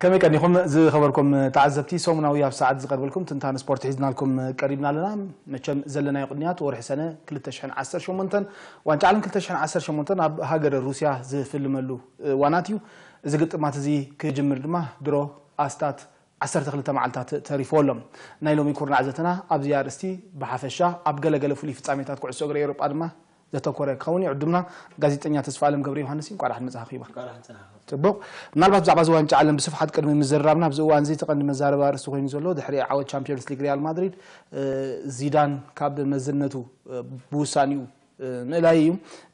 ከመይ ቀኒኹም ዝኸበርኩም ተዓዘብቲ? ሰሙናዊ ኣብ ሰዓት ዝቐርበልኩም ትንታነ ስፖርት ሒዝናልኩም ቀሪብና ኣለና። መቸም ዘለናዮ ቅንያት ወርሒ ሰነ ክልተ ሽሕን ዓሰርተ ሸሞንተን ዋንጫ ዓለም ክልተ ሽሕን ዓሰርተ ሸሞንተን ኣብ ሃገረ ሩስያ ዝፍልመሉ እዋናት እዩ። እዚ ግጥማት እዚ ክጅምር ድማ ድሮ ኣስታት ዓሰርተ ክልተ መዓልታት ተሪፎ ኣሎ። ናይ ሎሚ ኩርናዕ ዘተና ኣብዚ ኣርእስቲ ብሓፈሻ ኣብ ገለገለ ፍሉይ ፍጻሜታት ኩዕሶ እግሪ ኤውሮጳ ድማ ዘተኮረ ክኸውን እዩ። ዕዱምና ጋዜጠኛ ተስፋ ኣለም ገብረ ዮሃንስ እዩ። እንኳዕ ደሓን መጻኻ ኪባ። ጽቡቕ። ምናልባት ብዛዕባ እዚ ዋንጫ ዓለም ብስፍሓት ቅድሚ ምዝርራብና ኣብዚ እዋን እዚ እቲ ቀንዲ መዛረቢ ኣርእስቲ ኮይኑ ዘሎ ድሕሪ ዓወት ቻምፒዮንስ ሊግ ሪያል ማድሪድ እ፣ ዚዳን ካብ መዝነቱ እ፣ ብውሳኔኡ እ፣ ምእላይ እዩ።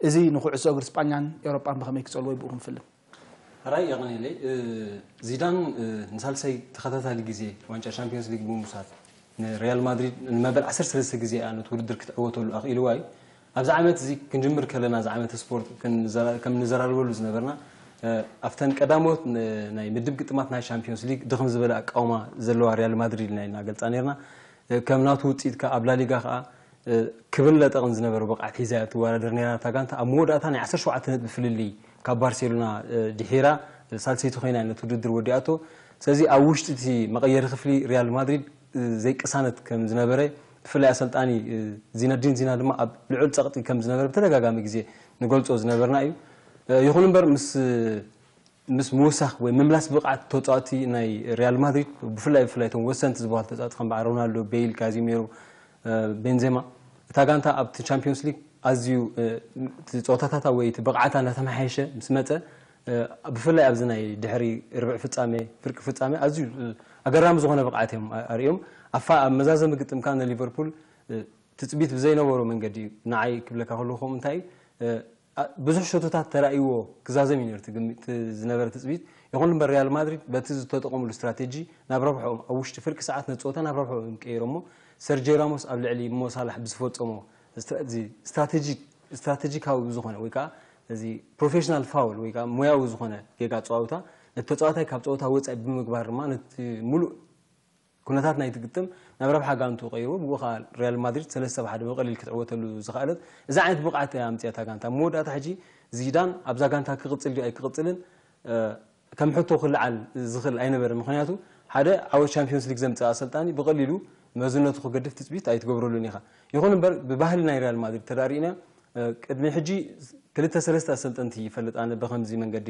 እዚ ንኩዕሶ እግሪ ስጳኛን ኤውሮጳን ብኸመይ ክጸልዎ ይብኡ ክንፍልን? ሕራይ የቐንየለይ። እ፣ ዚዳን እ፣ ንሳልሳይ ተኸታታሊ ግዜ ዋንጫ ሻምፒዮንስ ሊግ ብምውሳድ ንሪያል ማድሪድ ንመበል ዓሰርተ ሰለስተ ግዜ እያ ነቲ ውድድር ክትዕወተሉ ኣኽኢልዋ እዩ። ኣብዚ ዓመት እዚ ክንጅምር ከለና፣ እዚ ዓመት ስፖርት ክንዘራ- ከም ንዘራርበሉ ዝነበርና፣ እ፣ ኣብተን ቀዳሞት ን- ናይ ምድብ ግጥማት ናይ ሻምፒዮንስ ሊግ ድኽም ዝበለ ኣቃውማ ዘለዋ ሪያል ማድሪድ ኢና ኢልና ገልጻ ነርና። እ፣ ከም ናቱ ውጽኢት ከኣ ኣብ ላሊጋ ከኣ እ፣ ክብል ለጠቕን ዝነበረ ብቕዓት ሒዛ እያ ትወዳደር ነይራ። እታ ጋንታ ኣብ መወዳእታ ናይ ዓሰርተ ሸውዓተ ነጥቢ ፍልልይ ካብ ባርሴሎና እ፣ ድሒራ እ፣ ሳልሰይቲ ኮይና እያ ነቲ ውድድር ወዲኣቶ። ስለዚ ኣብ ውሽጢ እቲ መቐየሪ ክፍሊ ሪያል ማድሪድ እ፣ ዘይቅሳነት ከም ዝነበረ፣ ብፍላይ ኣሰልጣኒ እ፣ ዚነዲን ዚና ድማ ኣብ ልዑል ጸቕጢ ከም ዝነበረ ብተደጋጋሚ ግዜ ንገልጾ ዝነበርና እዩ። እ፣ ይኹን እምበር ምስ ምስ ምውሳኽ ወይ ምምላስ ብቕዓት ተጻወትቲ ናይ ሪያል ማድሪድ ብፍላይ ብፍላይ እቶም ወሰንቲ ዝበሃሉ ተጻወትቲ ከም በዓል ሮናልዶ፣ ቤይል፣ ካዚሜሮ፣ እ፣ ቤንዜማ እታ ጋንታ ኣብቲ ቻምፒዮንስ ሊግ ኣዝዩ እ፣ እቲ ጸወታታታ ወይ እቲ ብቕዓታ እናተመሓየሸ ምስ መጸ እ፣ ብፍላይ ኣብዚ ናይ ድሕሪ ርብዕ ፍጻሜ ፍርቂ ፍጻሜ ኣዝዩ እ፣ ኣገራሚ ዝኾነ ብቕዓት እዮም ኣ- ኣርእዮም። ኣፋ ኣብ መዛዘሚ ግጥም ከኣ ንሊቨርፑል እ፣ ትጽቢት ብዘይነበሮ መንገዲ እዩ ንዓይ ክብለካ ከለኹ ከምኡ እንታይ እዩ እ፣ ኣ- ብዙሕ ሸቶታት ተራእይዎ ክዛዘም እዩ ነይሩ እቲ ግምት ዝነበረ ትፅቢት። ይኹን እምበር ሪያል ማድሪድ በቲ ዝተጠቐምሉ ስትራቴጂ ናብ ረብሕኦም ኣብ ውሽጢ ፍርቂ ሰዓት ነቲ ፀወታ ናብ ረብሕኦም እዮም ቀይሮሞ። ሰርጂዮ ራሞስ ኣብ ልዕሊ ሞ ሳላሕ ብዝፈፀሞ ስትራ- እዚ ስትራቴጂ ስትራቴጂካዊ ብዝኾነ ወይ ከዓ እዚ ፕሮፌሽናል ፋውል ወይ ከዓ ሞያዊ ዝኾነ ጌጋ ኣፀዋውታ ነቲ ተፃዋታይ ካብ ፀወታ ወፃኢ ብምግባር ድማ ነቲ ሙሉእ ኩነታት ናይቲ ግጥም ናብ ረብሓ ጋንትኡ ቀይርዎ። ብኡ ኸኣ ሪያል ማድሪድ ሰለስተ ብ ሓደ ብቐሊል ክትዕወተሉ ዝኸኣለት እዛ ዓይነት ብቕዓት እያ ኣምጺኣ እታ ጋንታ። ኣብ መወዳእታ ሕጂ ዚዳን ኣብዛ ጋንታ ክቕጽል ድዩ ኣይክቕጽልን ከም ሕቶ ክለዓል ዝኽእል ኣይነበረን። ምኽንያቱ ሓደ ዓወት ቻምፒዮንስ ሊግ ዘምጽእ ኣሰልጣኒ ብቐሊሉ መዝነቱ ክገድፍ ትጽቢት ኣይትገብረሉን ኢኻ። ይኹን እምበር ብባህሊ ናይ ሪያል ማድሪድ ተዳሪእና ቅድሚ ሕጂ ክልተ ሰለስተ ኣሰልጠንቲ ይፈልጥ ኣነ ብኸምዚ መንገዲ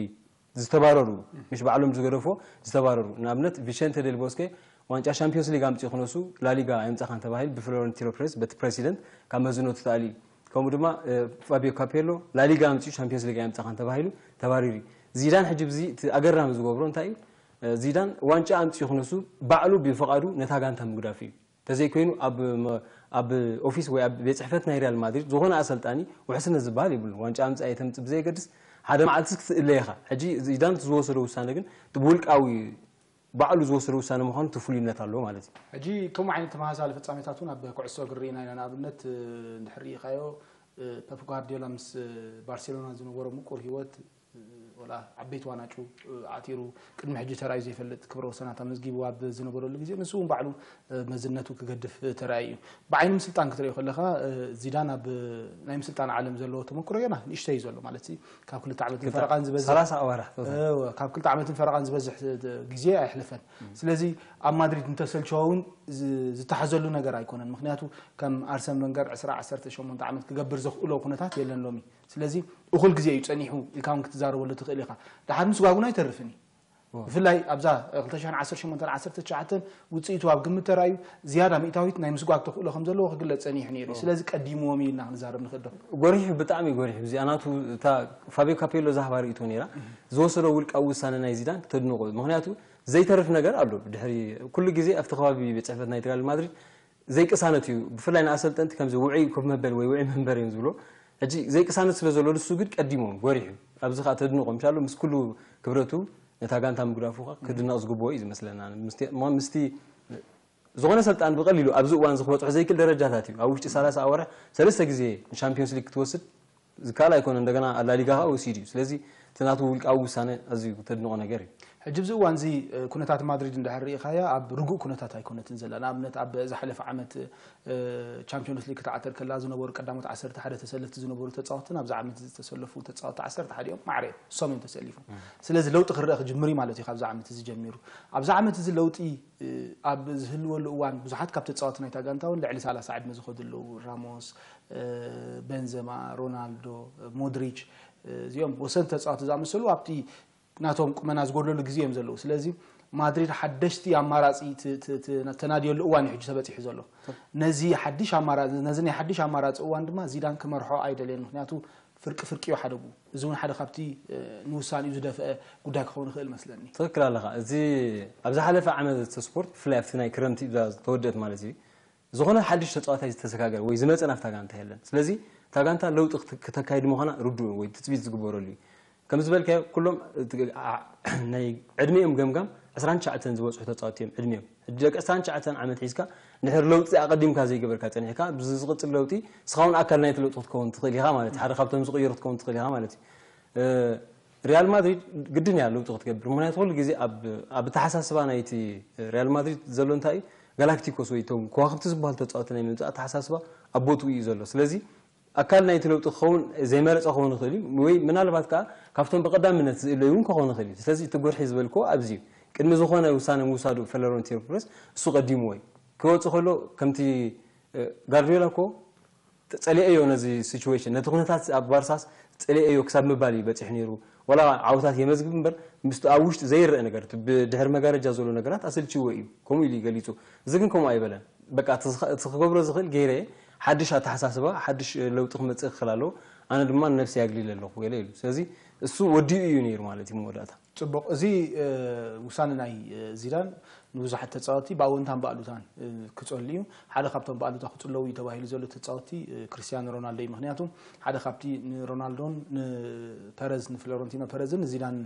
ዝተባረሩ ምሽ ባዕሎም ዝገደፎ ዝተባረሩ ንኣብነት ቪቸንተ ዴል ቦስኬ ዋንጫ ሻምፒዮንስ ሊግ ኣምፂኡ ክነሱ ላሊጋ ኣየምፃኻን ተባሂሉ ብፍሎረንቲኖ ፕሬስ በቲ ፕሬሲደንት ካብ መዝነቱ ተኣልዩ። ከምኡ ድማ ፋቢዮ ካፔሎ ላሊጋ ኣምፂኡ ሻምፒዮንስ ሊግ ኣየምፃኻን ተባሂሉ ተባሪሩ። ዚዳን ሕጂ ብዚ እቲ ኣገራሚ ዝገብሮ እንታይ እዩ? ዚዳን ዋንጫ ኣምፂኡ ክነሱ ባዕሉ ብፍቓዱ ነታ ጋንታ ምግዳፍ እዩ። ተዘይኮይኑ ኣብ ኣብ ኦፊስ ወይ ኣብ ቤት ፅሕፈት ናይ ሪያል ማድሪድ ዝኾነ ኣሰልጣኒ ውሕስነት ዝበሃል የብሉን። ዋንጫ ኣምፅኣ የተምፅእ ብዘየገድስ ሓደ መዓልትስ ክትእለ ኢኻ። ሕጂ ዚዳን እቲ ዝወሰዶ ውሳነ ግን እቲ ብውልቃዊ ባዕሉ ዝወሰዶ ውሳነ ምዃኑ እቲ ፍሉይነት ኣለዎ ማለት እዩ። ሕጂ ከምኡ ዓይነት ተመሳሳሊ ፍጻሜታት እውን ኣብ ኩዕሶ እግሪ ርኢና ኢና። ንኣብነት እንድሕር ርኢኻዮ ፔፕ ጓርዲዮላ ምስ ባርሴሎና ዝነበሮ ምቁር ህይወት ወላ ዓበይቲ ዋናጩ ዓቲሩ ቅድሚ ሕጂ ተራእዩ ዘይፈልጥ ክብረ ወሰናት ኣመዝጊቡ ኣብ ዝነበረሉ ግዜ ንሱ እውን ባዕሉ መዝነቱ ክገድፍ ተራእዩ እዩ። ብዓይኒ ምስልጣን ክትሪኦ ከለኻ ዚዳን ኣብ ናይ ምስልጣን ዓለም ዘለዎ ተመክሮ ገና ንእሽተይ እዩ ዘሎ ማለት እዩ። ካብ ክልተ ዓመትን ፈረቓን ዝበዝሕ ሰላሳ ኣዋርሕ እወ፣ ካብ ክልተ ዓመትን ፈረቓን ዝበዝሕ ግዜ ኣየሕለፈን። ስለዚ ኣብ ማድሪድ እንተሰልቸወ እውን ዝ- ዝተሓዘሉ ነገር ኣይኮነን። ምክንያቱ ከም ኣርሰን ቨንገር ዕስራ ዓሰርተ ሸሞንተ ዓመት ክገብር ዘኽእሎ ኩነታት የለን ሎሚ። ስለዚ እኹል ግዜ እዩ ጸኒሑ ኢልካ እውን ክትዛረበሉ ትኽእል ኢኻ። ደሓር ምስጓግ እውን ኣይተርፍን እዩ። ብፍላይ ኣብዛ ክልተ ሽሕን ዓሰርተ ሸሞንተን ዓሰርተ ትሽዓተን ውፅኢቱ ኣብ ግምት ተራእዩ ዝያዳ ሚእታዊት ናይ ምስጓግ ተኽእሎ ከም ዘለዎ ክግለፅ ፀኒሑ ነይሩ እዩ። ስለዚ ቀዲምዎም እዩ ኢልና ክንዛረብ ንኽእል ዶ? ጎሪሑ፣ ብጣዕሚ ጎሪሑ። እዚኣ ናቱ እታ ፋቢዮ ካፔሎ ዝሃባ ርእይቶ ነይራ። ዝወሰዶ ውልቃዊ ውሳነ ናይ ዚዳን ተድንቆ እዩ። ምክንያቱ ዘይተርፍ ነገር ኣሎ። ድሕሪ ኩሉ ግዜ ኣብቲ ከባቢ ቤት ፅሕፈት ናይ ሪያል ማድሪድ ዘይቅሳነት እዩ። ብፍላይ ንኣሰልጠንቲ ከምዚ ውዑይ ኮፍ መበል ወይ ውዑይ መንበር እዮም ዝብሎ። ሕጂ ዘይቅሳነት ስለ ዘሎ ንሱ ግን ቀዲሞም ጎሪሑ ኣብዚ ከዓ ተድንቆ ምሻሎ ምስ ኩሉ ክብረቱ ነታ ጋንታ ምግዳፉ ከዓ ክድነቕ ዝግብኦ እዩ ዝመስለና። ምስቲ ዝኾነ ሰልጣን ብቐሊሉ ኣብዚ እዋን እዚ ክበፅሖ ዘይክእል ደረጃታት እዩ። ኣብ ውሽጢ ሰላሳ ኣዋርሕ ሰለስተ ግዜ ንሻምፒዮንስ ሊግ ክትወስድ ዝከኣል ኣይኮነ። እንደገና ላሊጋ ከዓ ወሲዱ እዩ። ስለዚ እቲ ናቱ ውልቃዊ ውሳነ ኣዝዩ ተድንቖ ነገር እዩ። ሕጂ ኣብዚ እዋን እዚ ኩነታት ማድሪድ እንድሕር ርኢኻያ ኣብ ርጉእ ኩነታት ኣይኮነትን ዘላ። ንኣብነት ኣብ ዝሓለፈ ዓመት ቻምፒዮንስ ሊግ ክትዓተር ከላ ዝነበሩ ቀዳሞት ዓሰርተ ሓደ ተሰለፍቲ ዝነበሩ ተፃወትን ኣብዚ ዓመት ዝተሰለፉ ተፃወቲ ዓሰርተ ሓደ እዮም። ማዕረ እዮም፣ እሶም እዮም ተሰሊፎም። ስለዚ ለውጢ ክረአ ክጅምር እዩ ማለት እዩ። ካብዚ ዓመት እዚ ጀሚሩ ኣብዚ ዓመት እዚ ለውጢ ኣብ ዝህልወሉ እዋን ብዙሓት ካብ ተፃወቲ ናይታ ጋንታ እውን ልዕሊ ሰላሳ ዕድመ ዝኸዱ ኣለዉ። ራሞስ፣ ቤንዘማ፣ ሮናልዶ፣ ሞድሪች፣ እዚኦም ወሰንቲ ተፃወቲ ዝኣመሰሉ ኣብቲ ናቶም ቁመና ዝጎድለሉ ግዜ እዮም ዘለዉ። ስለዚ ማድሪድ ሓደሽቲ ኣማራፂ ተናድየሉ እዋን እዩ ሕጂ ተበፂሑ ዘሎ። ነዚ ሓድሽ ኣማራፂ ነዚ ናይ ሓድሽ ኣማራፂ እዋን ድማ ዚዳን ክመርሖ ኣይደልየን። ምክንያቱ ፍርቂ ፍርቂ እዩ ሓደጉ። እዚ እውን ሓደ ካብቲ ንውሳኔኡ ዝደፍአ ጉዳይ ክኸውን ይኽእል መስለኒ። ትኽክል ኣለኻ። እዚ ኣብ ዝሓለፈ ዓመት ስፖርት ብፍላይ ኣብቲ ናይ ክረምቲ እዛ ዝተወደት ማለት እዩ ዝኾነ ሓድሽ ተፃዋታይ ዝተሰጋገረ ወይ ዝመፀ ናብታ ጋንታ የለን። ስለዚ እታ ጋንታ ለውጢ ክተካይድ ምዃና ርዱእ ወይ ትፅቢት ዝግበረሉ እዩ። ከም ዝበልካዮ ኩሎም ናይ ዕድሜኦም ገምጋም ዕስራን ትሽዓተን ዝበፅሑ ተፃወቲ እዮም ዕድሜኦም። ሕጂ ደቂ ዕስራን ትሽዓተን ዓመት ሒዝካ ድሕሪ ለውጢ ኣቐዲምካ ዘይገበርካ ፀኒሕካ ብዚ ዝቕፅል ለውጢ ንስኻ እውን ኣካል ናይቲ ለውጢ ክትከውን ትኽእል ኢኻ ማለት እዩ። ሓደ ካብቶም ዝቕየሩ ክትከውን ትኽእል ኢኻ ማለት እዩ። ሪያል ማድሪድ ግድን እያ ለውጢ ክትገብር። ምክንያቱ ኩሉ ግዜ ኣብ ኣተሓሳስባ ናይቲ ሪያል ማድሪድ ዘሎ እንታይ እዩ? ጋላክቲኮስ ወይ እቶም ከዋክብቲ ዝበሃሉ ተፃወቲ ናይ ምምፃእ ኣተሓሳስባ ኣብ ቦትኡ እዩ ዘሎ። ስለዚ ኣካል ናይቲ ለውጢ ክኸውን ዘይመረፀ ክኸውን ይኽእል እዩ ወይ ምናልባት ከዓ ካብቶም ብቐዳምነት ዝእለዩ እውን ክኸውን ይኽእል እዩ። ስለዚ እቲ ጉርሒ ዝበልክዎ ኣብዚ እዩ። ቅድሚ ዝኾነ ውሳነ ምውሳዱ ፍሎረንቲኖ ፐረዝ እሱ ቀዲምዎ እዩ። ክወፅእ ከሎ ከምቲ ጋርዲዮላ እኮ ፀሊአዮ ነዚ ሲቹዌሽን ነቲ ኩነታት ኣብ ባርሳስ ፀሊአዮ ክሳብ ምባል እዩ በፂሑ ነይሩ። ዋላ ዓወታት የመዝግብ እምበር ምስቲ ኣብ ውሽጢ ዘይረአ ነገር እቲ ብድሕሪ መጋረጃ ዘሎ ነገራት ኣሰልችዎ እዩ ከምኡ ኢሉ እዩ ገሊፁ። እዚ ግን ከምኡ ኣይበለን። በቃ እቲ ክገብሮ ዝኽእል ገይረ ሓድሽ ኣተሓሳስባ ሓድሽ ለውጢ ክመፅእ ክኽእል ኣለዎ። ኣነ ድማ ንነብሲ ያግሊለ ኣለኹ ገለ ኢሉ። ስለዚ እሱ ወዲኡ እዩ ነይሩ ማለት እዩ መወዳእታ። ፅቡቕ፣ እዚ ውሳነ ናይ ዚዳን ንብዙሓት ተፃወቲ ብኣወንታን ብኣሉታን ክፀሉ እዩ። ሓደ ካብቶም ብኣሉታ ክፅለዉ እዩ ተባሂሉ ዘሎ ተፃወቲ ክርስቲያኖ ሮናልዶ እዩ። ምክንያቱ ሓደ ካብቲ ንሮናልዶን ንፐረዝ ንፍሎረንቲኖ ፐረዝን ንዚዳን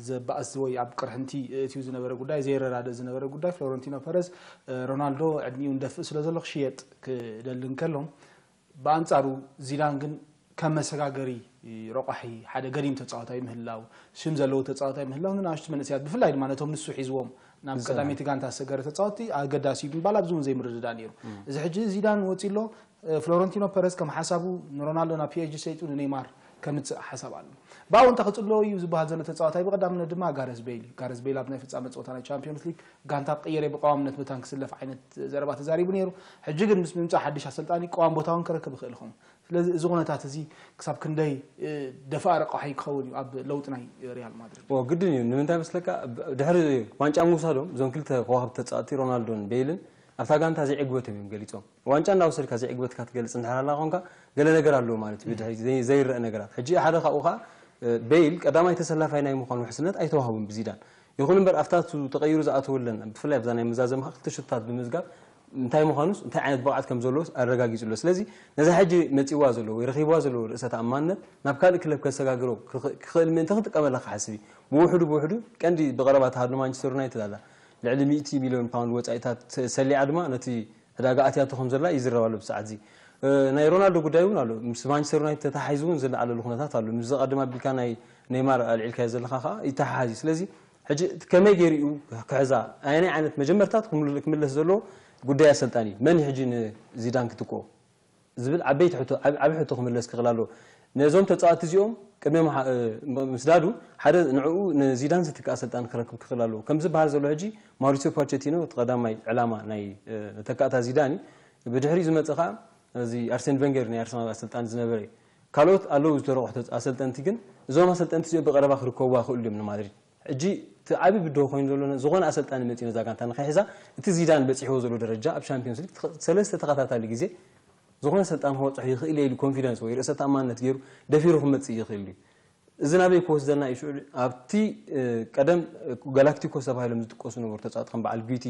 ዘባእስ ወይ ኣብ ቅርሕንቲ እትዩ ዝነበረ ጉዳይ ዘይረዳደ ዝነበረ ጉዳይ ፍሎረንቲኖ ፐረዝ ሮናልዶ ዕድሚኡ እንደፍእ ስለ ዘሎ ክሽየጥ ክደሊ እንከሎ ብኣንጻሩ ዚዳን ግን ከም መሰጋገሪ ረቋሒ ሓደ ገዲም ተፃዋታይ ምህላው ሽም ዘለዎ ተፃዋታይ ምህላው ንናሽቱ መንእሰያት ብፍላይ ድማ ነቶም ንሱ ሒዝዎም ናብ ቀዳመይቲ ጋንታ ዝሰገረ ተፃወቲ ኣገዳሲ እዩ ብምባል ኣብዚ እውን ዘይምርድዳእ ነይሩ። እዚ ሕጂ ዚዳን ወፂ ኣሎ። ፍሎረንቲኖ ፐረዝ ከም ሓሳቡ ንሮናልዶ ናብ ፒኤስጂ ሰይጡ ንኔይማር ከምፅእ ሓሳብ ኣሎ። ብኣወንታ ክፅሎ እዩ ዝበሃል ዘሎ ተፃዋታይ ብቀዳምነት ድማ ጋረዝ ቤይል እዩ። ጋረዝ ቤይል ኣብ ናይ ፍፃመ ፀወታ ናይ ቻምፒዮንስ ሊግ ጋንታ ክቅየር እየ ብቀዋምነት መታን ክስለፍ ዓይነት ዘረባ ተዛሪቡ ነይሩ። ሕጂ ግን ምስ ምምፃእ ሓድሽ ኣሰልጣኒ ቀዋም ቦታ እውን ክረክብ ይኽእል ይኸውን። ስለዚ እዚ ኩነታት እዚ ክሳብ ክንደይ ደፋእ ረቋሒ ክኸውን እዩ ኣብ ለውጢ ናይ ሪያል ማድሪድ። ግድን እዩ። ንምንታይ መስለካ ድሕሪ ዋንጫ ምውሳዶም እዞም ክልተ ከዋክብቲ ተፃወቲ ሮናልዶን ቤይልን ኣብታ ጋንታ ዘይዕግበቶም እዮም ገሊፆም። ዋንጫ እናወሰድካ ዘይዕግበትካ ትገልፅ እንድሕር ኣላ ኮንካ ገለ ነገር ኣለዎ ማለት እዩ። ብድሕሪ ዘይረአ ነገራት ሕጂ ሓደ ካብኡ ከዓ ቤይል ቀዳማይ ተሰላፋይ ናይ ምዃን ውሕስነት ኣይተዋህቡን ብዚዳን። ይኹን እምበር ኣብታ እቱ ተቐይሩ ዝኣተወለን ብፍላይ ኣብዛ ናይ መዛዘሚ ከዓ ክልተ ሽቶታት ብምዝጋብ እንታይ ምዃኑስ እንታይ ዓይነት ብቕዓት ከም ዘለዎስ ኣረጋጊፁ ኣሎ። ስለዚ ነዛ ሕጂ መፂዋ ዘሎ ወይ ረኺብዋ ዘለዎ ርእሰ ተኣማንነት ናብ ካልእ ክለብ ከሰጋግሮ ክኽእል ምእንቲ ክጥቀመላ ክሓስብ እዩ። ብውሕዱ ብውሕዱ ቀንዲ ብቐረባ ተሃድኖ ማንቸስተር ዩናይትድ ኣላ። ልዕሊ ሚእቲ ሚልዮን ፓውንድ ወፃኢታት ሰሊዓ ድማ ነቲ ዕዳጋ ኣትያቶ ከም ዘላ ይዝረብ ኣሎ ብሰዓት እዚ። ናይ ሮናልዶ ጉዳይ እውን ኣሎ ምስ ማንቸስተር ዩናይትድ ተተሓሒዙ እውን ዝለዓለሉ ኩነታት ኣሎ። ምስ ዘቐድም ኣቢልካ ናይ ኔይማር ኣልዒልካዮ ዘለኻ ከዓ ይተሓሓዝ እዩ። ስለዚ ሕጂ ከመይ ገይሩ እዩ ክሕዛ ኣየናይ ዓይነት መጀመርታት ክምለስ ዘለዎ ጉዳይ ኣሰልጣኒ እዩ። መን እዩ ሕጂ ንዚዳን ክትክኦ? ዝብል ዓበይቲ ዓብ ሕቶ ክምለስ ክኽእል ኣለዎ። ነዞም ተፃወቲ እዚኦም ቅድሚ ምስዳዱ ሓደ ንዕኡ ንዚዳን ዝትክእ ኣሰልጣኒ ክረክብ ክኽእል ኣለዎ። ከም ዝበሃል ዘሎ ሕጂ ማውሪሲዮ ፖቸቲኖ እቲ ቀዳማይ ዕላማ ናይ መተካእታ ዚዳን እዩ። ብድሕሪኡ ዝመፅእ ከዓ እዚ ኣርሴን ቨንገር ናይ ኣርሰናል ኣሰልጣኒ ዝነበረ እዩ። ካልኦት ኣለዉ ዝተረቑሑ ኣሰልጠንቲ ግን እዞም ኣሰልጠንቲ እዚኦም ብቐረባ ክርከቡ ኣይኽእሉ እዮም ንማድሪድ። ሕጂ እቲ ዓቢ ብድሆ ኮይኑ ዘሎ ዝኾነ ኣሰልጣኒ መፂኡ ነዛ ጋንታ ንኸይሕዛ እቲ ዚዳን በፂሕዎ ዘሎ ደረጃ ኣብ ሻምፒዮንስ ሊግ ሰለስተ ተኸታታሊ ግዜ ዝኾነ ሰልጣን ክበፅሖ ይኽእል እየ ኢሉ ኮንፊደንስ ወይ ርእሰ ተኣማንነት ገይሩ ደፊሩ ክመፅእ ይኽእል እዩ። እዚ ናበይ ክወስደና እዩ ሽዑ ኣብቲ ቀደም ጋላክቲኮስ ተባሂሎም ዝጥቀሱ ነበሩ ተፃወቲ ከም በዓል ጊቲ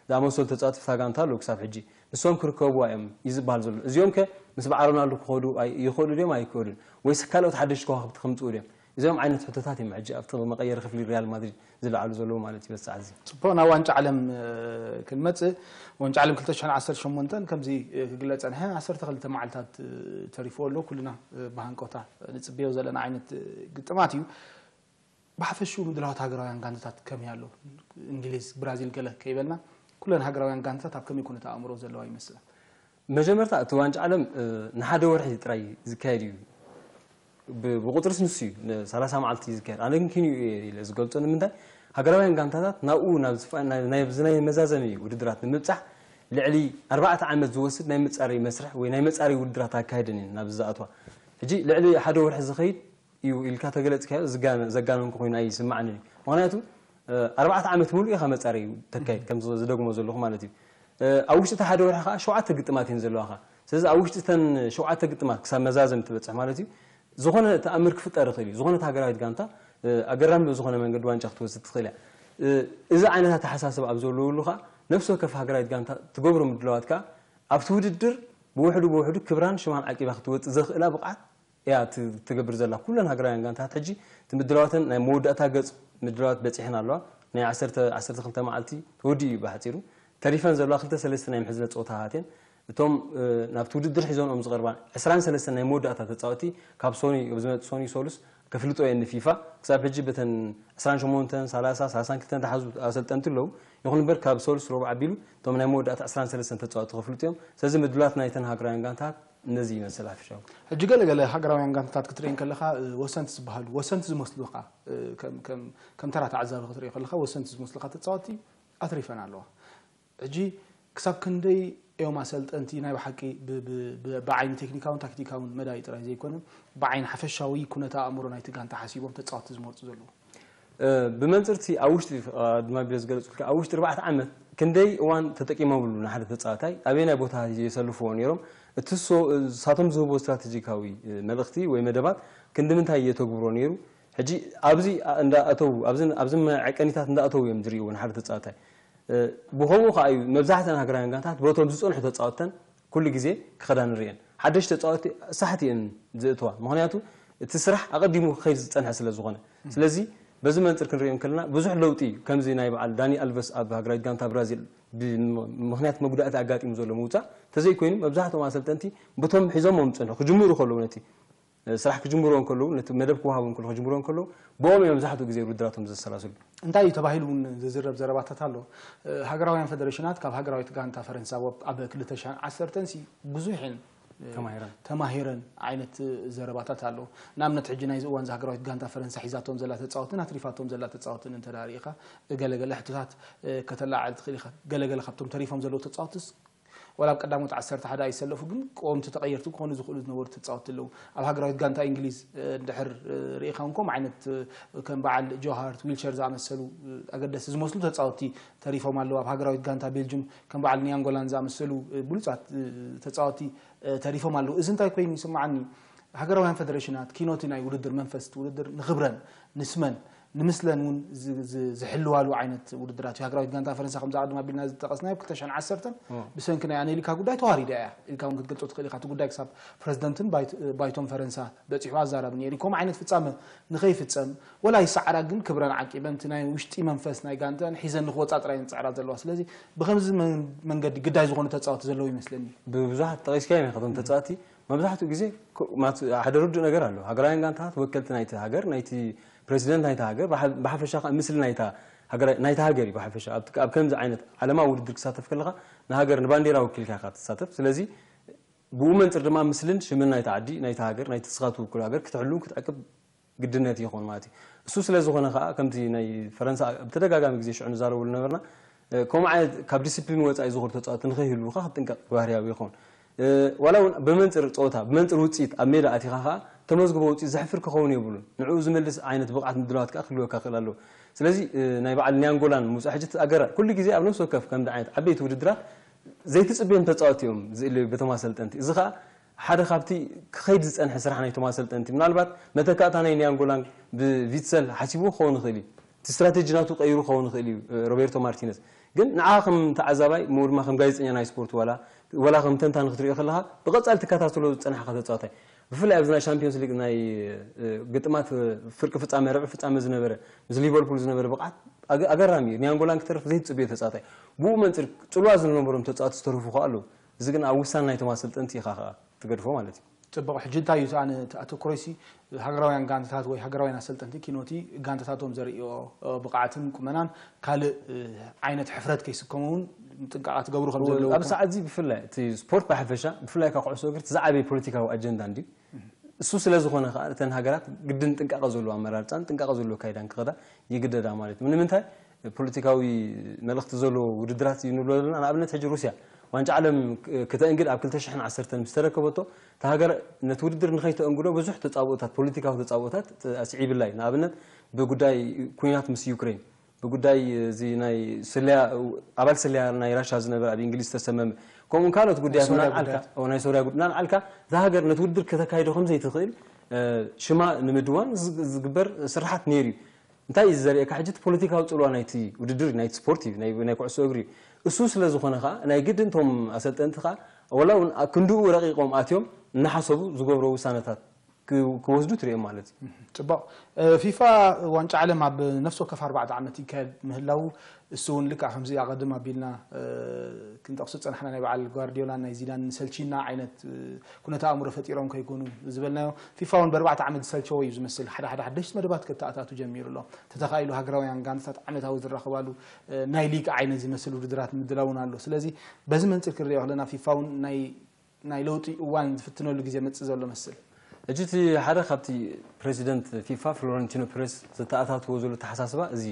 ዝኣመሰሉ ተፃወቲ ፍታ ጋንታ ኣለዉ ክሳብ ሕጂ ንሶም ክርከብዋ እዮም እዩ ዝበሃል ዘሎ። እዚኦም ከ ምስ በዓል ሮናልዶ ክኸዱ ይኽእሉ ድዮም ኣይክእሉን? ወይስ ካልኦት ሓደሽቲ ከዋክብቲ ከምፅኡ ድዮም? እዚኦም ዓይነት ሕቶታት እዮም ሕጂ ኣብቲ መቐየሪ ክፍሊ ሪያል ማድሪድ ዝለዓሉ ዘለዉ ማለት እዩ በዚ ሰዓት እዚ። ፅቡቕ ናብ ዋንጫ ዓለም ክንመፅእ ዋንጫ ዓለም ክልተ ሽሕን ዓሰርተ ሸሞንተን ከምዚ ክግለፅ ፀንሐ ዓሰርተ ክልተ መዓልታት ተሪፍዎ ኣሎ። ኩልና ብሃንቀውታ ንፅበዮ ዘለና ዓይነት ግጥማት እዩ። ብሓፈሽኡ ምድላዋት ሃገራውያን ጋንታታት ከመይ ኣሎ? እንግሊዝ፣ ብራዚል ገለ ከይበልና፣ ኩለን ሃገራውያን ጋንታታት ኣብ ከመይ ኩነተ ኣእምሮ ዘለዋ ይመስላ? መጀመርታ እቲ ዋንጫ ዓለም ንሓደ ወርሒ ጥራይ ዝካየድ እዩ። ብቁፅርስ ንሱ እዩ፣ ን30 መዓልቲ እዩ ዝካየድ። ኣነ ግን ኪንኡ እየ ኢለ ዝገልፆ። ንምንታይ? ሃገራውያን ጋንታታት ናብኡ፣ ናብዚ ናይ መዛዘሚ ውድድራት ንምብፃሕ ልዕሊ ኣርባዕተ ዓመት ዝወስድ ናይ መፃረይ መስርሕ ወይ ናይ መፃረይ ውድድራት ኣካይደን እየን ናብዚ ዝኣትዋ። ሕጂ ልዕሊ ሓደ ወርሒ ዝኸይድ እዩ ኢልካ ተገለፅካዮ ዘጋነንኩ ኮይኑ ኣይስማዕን እዩ። ምክንያቱ ኣርባዕተ ዓመት ሙሉእ ኢኻ መፃረይ ተካይድ፣ ከም ዝደግሞ ዘለኹ ማለት እዩ። ኣብ ውሽጢ እቲ ሓደ ወርሒ ከዓ ሸውዓተ ግጥማት እየን ዘለዋኻ። ስለዚ ኣብ ውሽጢ እተን ሸውዓተ ግጥማት ክሳብ መዛዘም ትበፅሕ ማለት እዩ፣ ዝኾነ ተኣምር ክፍጠር ይኽእል እዩ። ዝኾነት ሃገራዊት ጋንታ ኣገራሚ ብዝኾነ መንገዲ ዋንጫ ክትወስድ ትኽእል እያ። እዚ ዓይነት ኣተሓሳስብ ኣብ ዘለውሉ ከዓ ነፍሲ ወከፍ ሃገራዊት ጋንታ ትገብሮ ምድላዋት ከዓ ኣብቲ ውድድር ብውሕዱ ብውሕዱ ክብራን ሽማን ዓቂባ ክትወፅእ ዘኽእላ ብቕዓት እያ ትገብር ዘላ። ኩለን ሃገራውያን ጋንታት ሕጂ እቲ ምድላዋተን ናይ መወዳእታ ገፅ ምድላዋት በፂሐን ኣለዋ። ናይ ዓሰርተ ዓሰርተ ክልተ መዓልቲ ተወዲኡ እዩ ብሓፂሩ። ተሪፈን ዘለዋ ክልተ ሰለስተ ናይ ምሕዝነት ፀወታታት እየን። እቶም ናብቲ ውድድር ሒዞንኦም ዝቐርባ ዕስራን ሰለስተን ናይ መወዳእታ ተፃወቲ ካብ ሶኒ ኣብ ዝመፅእ ሶኒ ሰሉስ ከፍልጦ እየን ንፊፋ። ክሳብ ሕጂ በተን ዕስራን ሸሞንተን፣ ሰላሳ፣ ሰላሳን ክልተን ተሓዙ ኣሰልጠንቲ ኣለዉ። ይኹን እምበር ካብ ሰሉስ ረቡዕ ኣቢሉ እቶም ናይ መወዳእታ ዕስራን ሰለስተን ተፃወቲ ከፍልጡ እዮም። ስለዚ ምድላት ናይተን ሃገራውያን ጋንታት ነዚ ይመስል ሓፈሻዊ። ሕጂ ገለገለ ሃገራውያን ጋንታታት ክትርኢ ከለኻ ወሰንቲ ዝበሃሉ፣ ወሰንቲ ዝመስሉኻ ከም ተራ ተዓዛቢ ክትርኢ ከለኻ ወሰንቲ ዝመስሉኻ ተፃወቲ ኣትሪፈን ኣለዋ። ሕጂ ክሳብ ክንደይ እዮም ኣሰልጠንቲ ናይ ብሓቂ ብዓይኒ ቴክኒካውን ታክቲካውን መዳይ ጥራይ ዘይኮነ ብዓይኒ ሓፈሻዊ ኩነተ ኣእምሮ ናይቲ ጋንታ ሓሲቦም ተፃወቲ ዝመርፁ ዘለዉ? ብመንፅርቲ ኣብ ውሽጢ ድማ ቢለ ዝገለፅኩልካ ኣብ ውሽጢ ኣርባዕተ ዓመት ክንደይ እዋን ተጠቂሞምሉ ንሓደ ተፃዋታይ ኣበየናይ ቦታ የሰልፍዎ ነይሮም፣ እቲ ንሳቶም ዝህቦ ስትራቴጂካዊ መልእኽቲ ወይ መደባት ክንዲ ምንታይ የተግብሮ ነይሩ። ሕጂ ኣብዚ እንዳኣተው ኣብዚ ኣብዚ መዐቀኒታት እንዳኣተው እዮም ዝርእይዎ ንሓደ ተፃዋታይ። ብኸምኡ ከዓ እዩ መብዛሕተን ሃገራውያን ጋንታት በቶም ዝፀንሑ ተፃወትተን ኩሉ ግዜ ክኸዳ ንርእየን። ሓደሽቲ ተፃወትቲ ሳሕቲ እየን ዝእትዋ፣ ምክንያቱ እቲ ስራሕ ኣቐዲሙ ክኸይድ ዝፀንሐ ስለ ዝኾነ። ስለዚ በዚ መንፅር ክንርእዮም ከለና ብዙሕ ለውጢ እዩ። ከምዚ ናይ በዓል ዳኒ ኣልቨስ ኣብ ሃገራዊት ጋንታ ብራዚል ብምክንያት መጉዳእቲ ኣጋጢሙ ዘሎ ምውፃእ እንተዘይኮይኑ መብዛሕትኦም ኣሰልጠንቲ በቶም ሒዞሞም ዝፀንሑ ክጅምሩ ከለዉ ነቲ ስራሕ ክጅምርዎ እንከለዉ፣ ነቲ መደብ ክወሃቦም ከሎ ክጅምርዎ እንከለዉ፣ ብኦም እዮም መብዛሕትኡ ግዜ ውድድራቶም ዘሰላስሉ። እንታይ እዩ ተባሂሉ እውን ዝዝረብ ዘረባታት ኣሎ። ሃገራውያን ፈደረሽናት ካብ ሃገራዊት ጋንታ ፈረንሳ ኣብ ክልተ ሽሕን ዓሰርተን ሲ ብዙሕ እየን ተማሂረን። ተማሂረን ዓይነት ዘረባታት ኣሎ። ንኣብነት ሕጂ ናይዚ እዋን ሃገራዊት ጋንታ ፈረንሳ ሒዛቶም ዘላ ተፃወትን ኣትሪፋቶም ዘላ ተፃወትን እንተ ርኢኻ ገለገለ ሕቶታት ከተላዓል ትኽእል ኢኻ። ገለገለ ካብቶም ተሪፎም ዘለዉ ተፃወትስ ዋላ ኣብ ቀዳሞት ዓሰርተ ሓደ ኣይሰለፉ ግን ቀወምቲ ተቐየርቲ ክኾኑ ዝኽእሉ ዝነበሩ ተፃወትቲ ኣለዉ። ኣብ ሃገራዊት ጋንታ እንግሊዝ እንድሕር ርኢኻ እውን ከምኡ ዓይነት ከም በዓል ጆሃርት፣ ዊልቸር ዝኣመሰሉ ኣገደስቲ ዝመስሉ ተፃወትቲ ተሪፎም ኣለዉ። ኣብ ሃገራዊት ጋንታ ቤልጅም ከም በዓል ኒያንጎላን ዝኣመሰሉ ብሉፃት ተፃወትቲ ተሪፎም ኣለዉ። እዚ እንታይ ኮይኑ ይስምዓኒ? ሃገራውያን ፈደረሽናት ኪኖቲ ናይ ውድድር መንፈስ እቲ ውድድር ንኽብረን ንስመን ንምስለን እውን ዝሕልዋሉ ዓይነት ውድድራት እዩ። ሃገራዊት ጋንታ ፈረንሳ ከምዛ ቅድም ኣቢልና ዝጠቐስናዮ ኣብ ክልተ ሽሕን ዓሰርተን ብሰንኪ ናይ ኣነሊካ ጉዳይ ተዋሪዳ እያ ኢልካ እውን ክትገልፆ ትኽእል ኢኻ። እቲ ጉዳይ ክሳብ ፕረዚደንትን ባይቶን ፈረንሳ በፂሑ ኣዛራቢ ነይሩ። ከምኡ ዓይነት ፍፃመ ንኸይፍፀም ወላ ይሰዓራ ግን ክብረን ዓቂበን እቲ ናይ ውሽጢ መንፈስ ናይ ጋንተን ሒዘን ንክወፃ ጥራይ ዝፅዕራ ዘለዋ። ስለዚ ብከምዚ መንገዲ ግዳይ ዝኾኑ ተፃወቲ ዘለዉ ይመስለኒ። ብብዙሓት ጠቒስካዮም ኢኻ እቶም ተፃወቲ መብዛሕትኡ ግዜ ሓደ ርዱእ ነገር ኣሎ። ሃገራውያን ጋንታታት ወከልቲ ናይቲ ሃገር፣ ናይቲ ፕረዚደንት ናይቲ ሃገር፣ ብሓፈሻ ከዓ ምስሊ ናይታ ሃገር እዩ። ብሓፈሻ ኣብ ከምዚ ዓይነት ዓለማዊ ውድድር ክሳተፍ ከለኻ ንሃገር ንባንዴራ ወኪልካ ኢኻ ትሳተፍ። ስለዚ ብኡ መንፅር ድማ ምስልን ሽምን ናይቲ ዓዲ፣ ናይቲ ሃገር፣ ናይቲ ንስኻ ትውክሎ ሃገር ክትሕሉን ክትዕቅብ ግድነት ይኾን ማለት እዩ። እሱ ስለ ዝኾነ ከዓ ከምቲ ናይ ፈረንሳ ብተደጋጋሚ ግዜ ሽዑ ንዛረበሉ ነበርና፣ ከምኡ ዓይነት ካብ ዲስፕሊን ወፃኢ ዝኾኑ ተፃወቲ ንኸይህልውኻ ክትጥንቀቕ ባህርያዊ ይኸውን። ዋላ እውን ብመንፅር ፀወታ ብመንፅር ውፅኢት ኣብ ሜዳ ኣቲኻ ከዓ ተመዝግቦ ውፅኢት ዘሕፍር ክኸውን የብሉን። ንዕኡ ዝመልስ ዓይነት ብቕዓት ምድላዋት ከዓ ክህልወካ ክእል ኣለዎ። ስለዚ ናይ በዓል ኒያንጎላን ምውፃእ ሕጂ ኣገራ ኩሉ ግዜ ኣብ ነፍሲ ወከፍ ከምዚ ዓይነት ዓበይቲ ውድድራት ዘይትፅብዮም ተፃወቲ እዮም ዝእለዩ በቶም ኣሰልጠንቲ። እዚ ከዓ ሓደ ካብቲ ክኸይድ ዝፀንሐ ስራሕ ናይቶም ኣሰልጠንቲ ምናልባት መተካእታ ናይ ኒያንጎላን ብቪትሰል ሓሲቡ ክኸውን ይኽእል እዩ። እቲ ስትራቴጂ ናቱ ቀይሩ ክኸውን ይኽእል እዩ ሮቤርቶ ማርቲነዝ። ግን ንዓ ከም ተዓዛባይ እሞ ድማ ከም ጋዜጠኛ ናይ ስፖርት ዋላ ዋላ ከም ተንታኒ ክትሪኦ ከለኻ ብቐፃሊ ትከታተሎ ዝፀናሕካ ተፃዋታይ ብፍላይ ኣብዚ ናይ ሻምፒዮንስ ሊግ ናይ ግጥማት ፍርቂ ፍፃመ ረብዒ ፍፃመ ዝነበረ ምስ ሊቨርፑል ዝነበረ ብቕዓት ኣገራሚ እዩ። ኒያንጎላን ክተርፍ ዘይትፅብዮ ተፃዋታይ ብኡ መንፅር ፅልዋ ዝነበሮም ተፃዋቲ ዝተረፉ ከ ኣለዉ። እዚ ግን ኣብ ውሳነ ናይቶም ኣሰልጠንቲ ኢኻ ከዓ ትገድፎ ማለት እዩ። ጽቡቕ። ሕጂ እንታይ እዩ ኣነ ኣተኩሮይሲ ሃገራውያን ጋንታታት ወይ ሃገራውያን ኣሰልጠንቲ ኪኖቲ ጋንታታቶም ዘርእዮ ብቕዓትን ቁመናን ካልእ ዓይነት ሕፍረት ከይስከሙ እውን ጥንቃቓ ትገብሩ ከም ዘለዉ ኣብ ሰዓት እዚ ብፍላይ እቲ ስፖርት ብሓፈሻ ብፍላይ ካብ ኩዕሶ እግሪ እቲ ዝዓበየ ፖለቲካዊ ኣጀንዳ እንድዩ። እሱ ስለ ዝኾነ ከዓ እተን ሃገራት ግድን ጥንቃቐ ዘለዎ ኣመራርፃን ጥንቃቐ ዘለዎ ኣካይዳን ክኸዳ ይግደዳ ማለት እዩ። ንምንታይ ፖለቲካዊ መልእኽቲ ዘለዎ ውድድራት እዩ ንብሎ ዘለና። ንኣብነት ሕጂ ሩስያ ዋንጫ ዓለም ክተእንግድ ኣብ ክልተ ሽሕን ዓሰርተን ምስ ተረከበቶ እታ ሃገር ነቲ ውድድር ንኸይተእንግዶ ብዙሕ ተፃብኦታት ፖለቲካዊ ተፃብኦታት ኣስዒብላ እዩ። ንኣብነት ብጉዳይ ኩናት ምስ ዩክሬን ብጉዳይ እዚ ናይ ስለያ ኣባል ስለያ ናይ ራሻ ዝነበረ ኣብ እንግሊዝ ዝተሰመመ ከምኡ ካልኦት ጉዳያት ናይ ሶርያ እናልዓልካ ጉዳያት። ኦ፣ ናይ ሶርያ ጉዳይ እናልዓልካ እዛ ሃገር ነቲ ውድድር ከተካይዶ ከም ዘይትኽእል ሽማ ንምድዋን ዝግበር ስርሓት ነይሩ እዩ። እንታይ እዩ ዘርእየካ ሕጂ እቲ ፖለቲካዊ ፅልዋ ናይቲ ውድድር እዩ፣ ናይቲ ስፖርት እዩ፣ ናይ ናይ ኩዕሶ እግሪ እዩ። እሱ ስለ ዝኾነ ከዓ ናይ ግድን እቶም ኣሰልጠንቲ ከዓ ወላ እውን ክንድኡ ረቂቆም ኣትዮም እናሓሰቡ ዝገብሮ ውሳነታት ክወስዱ ትሪኦም ማለት እዩ። ፅቡቕ። ፊፋ ዋንጫ ዓለም ኣብ ነፍሲ ወከፍ ኣርባዕተ ዓመት ይካየድ ምህላው እሱ እውን ልክዕ ከምዚ ኣቐድም ኣቢልና ክንጠቕሱ ዝፀናሕና ናይ በዓል ጓርዲዮላን ናይ ዚዳን ሰልቺና ዓይነት ኩነተ ኣእምሮ ፈጢሮም ከይኮኑ ዝበልናዮ ፊፋ እውን በርባዕተ ዓመት ዝሰልቸዎ እዩ ዝመስል ሓደ ሓደ ሓደሽቲ መደባት ከተኣታቱ ጀሚሩ ኣሎ ተተኻኢሉ ሃገራውያን ጋንታት ዓመታዊ ዝራኸባሉ ናይ ሊግ ዓይነት ዝመስል ውድድራት ምድላውን ኣሎ ስለዚ በዚ መንፅር ክንሪኦ ከለና ፊፋ እውን ናይ ናይ ለውጢ እዋን ዝፍትነሉ ግዜ መጽእ ዘሎ መስል። ሕጂ እቲ ሓደ ካብቲ ፕሬዚደንት ፊፋ ፍሎረንቲኖ ፔሬዝ ዘተኣታትዎ ዘሎ ተሓሳስባ እዚ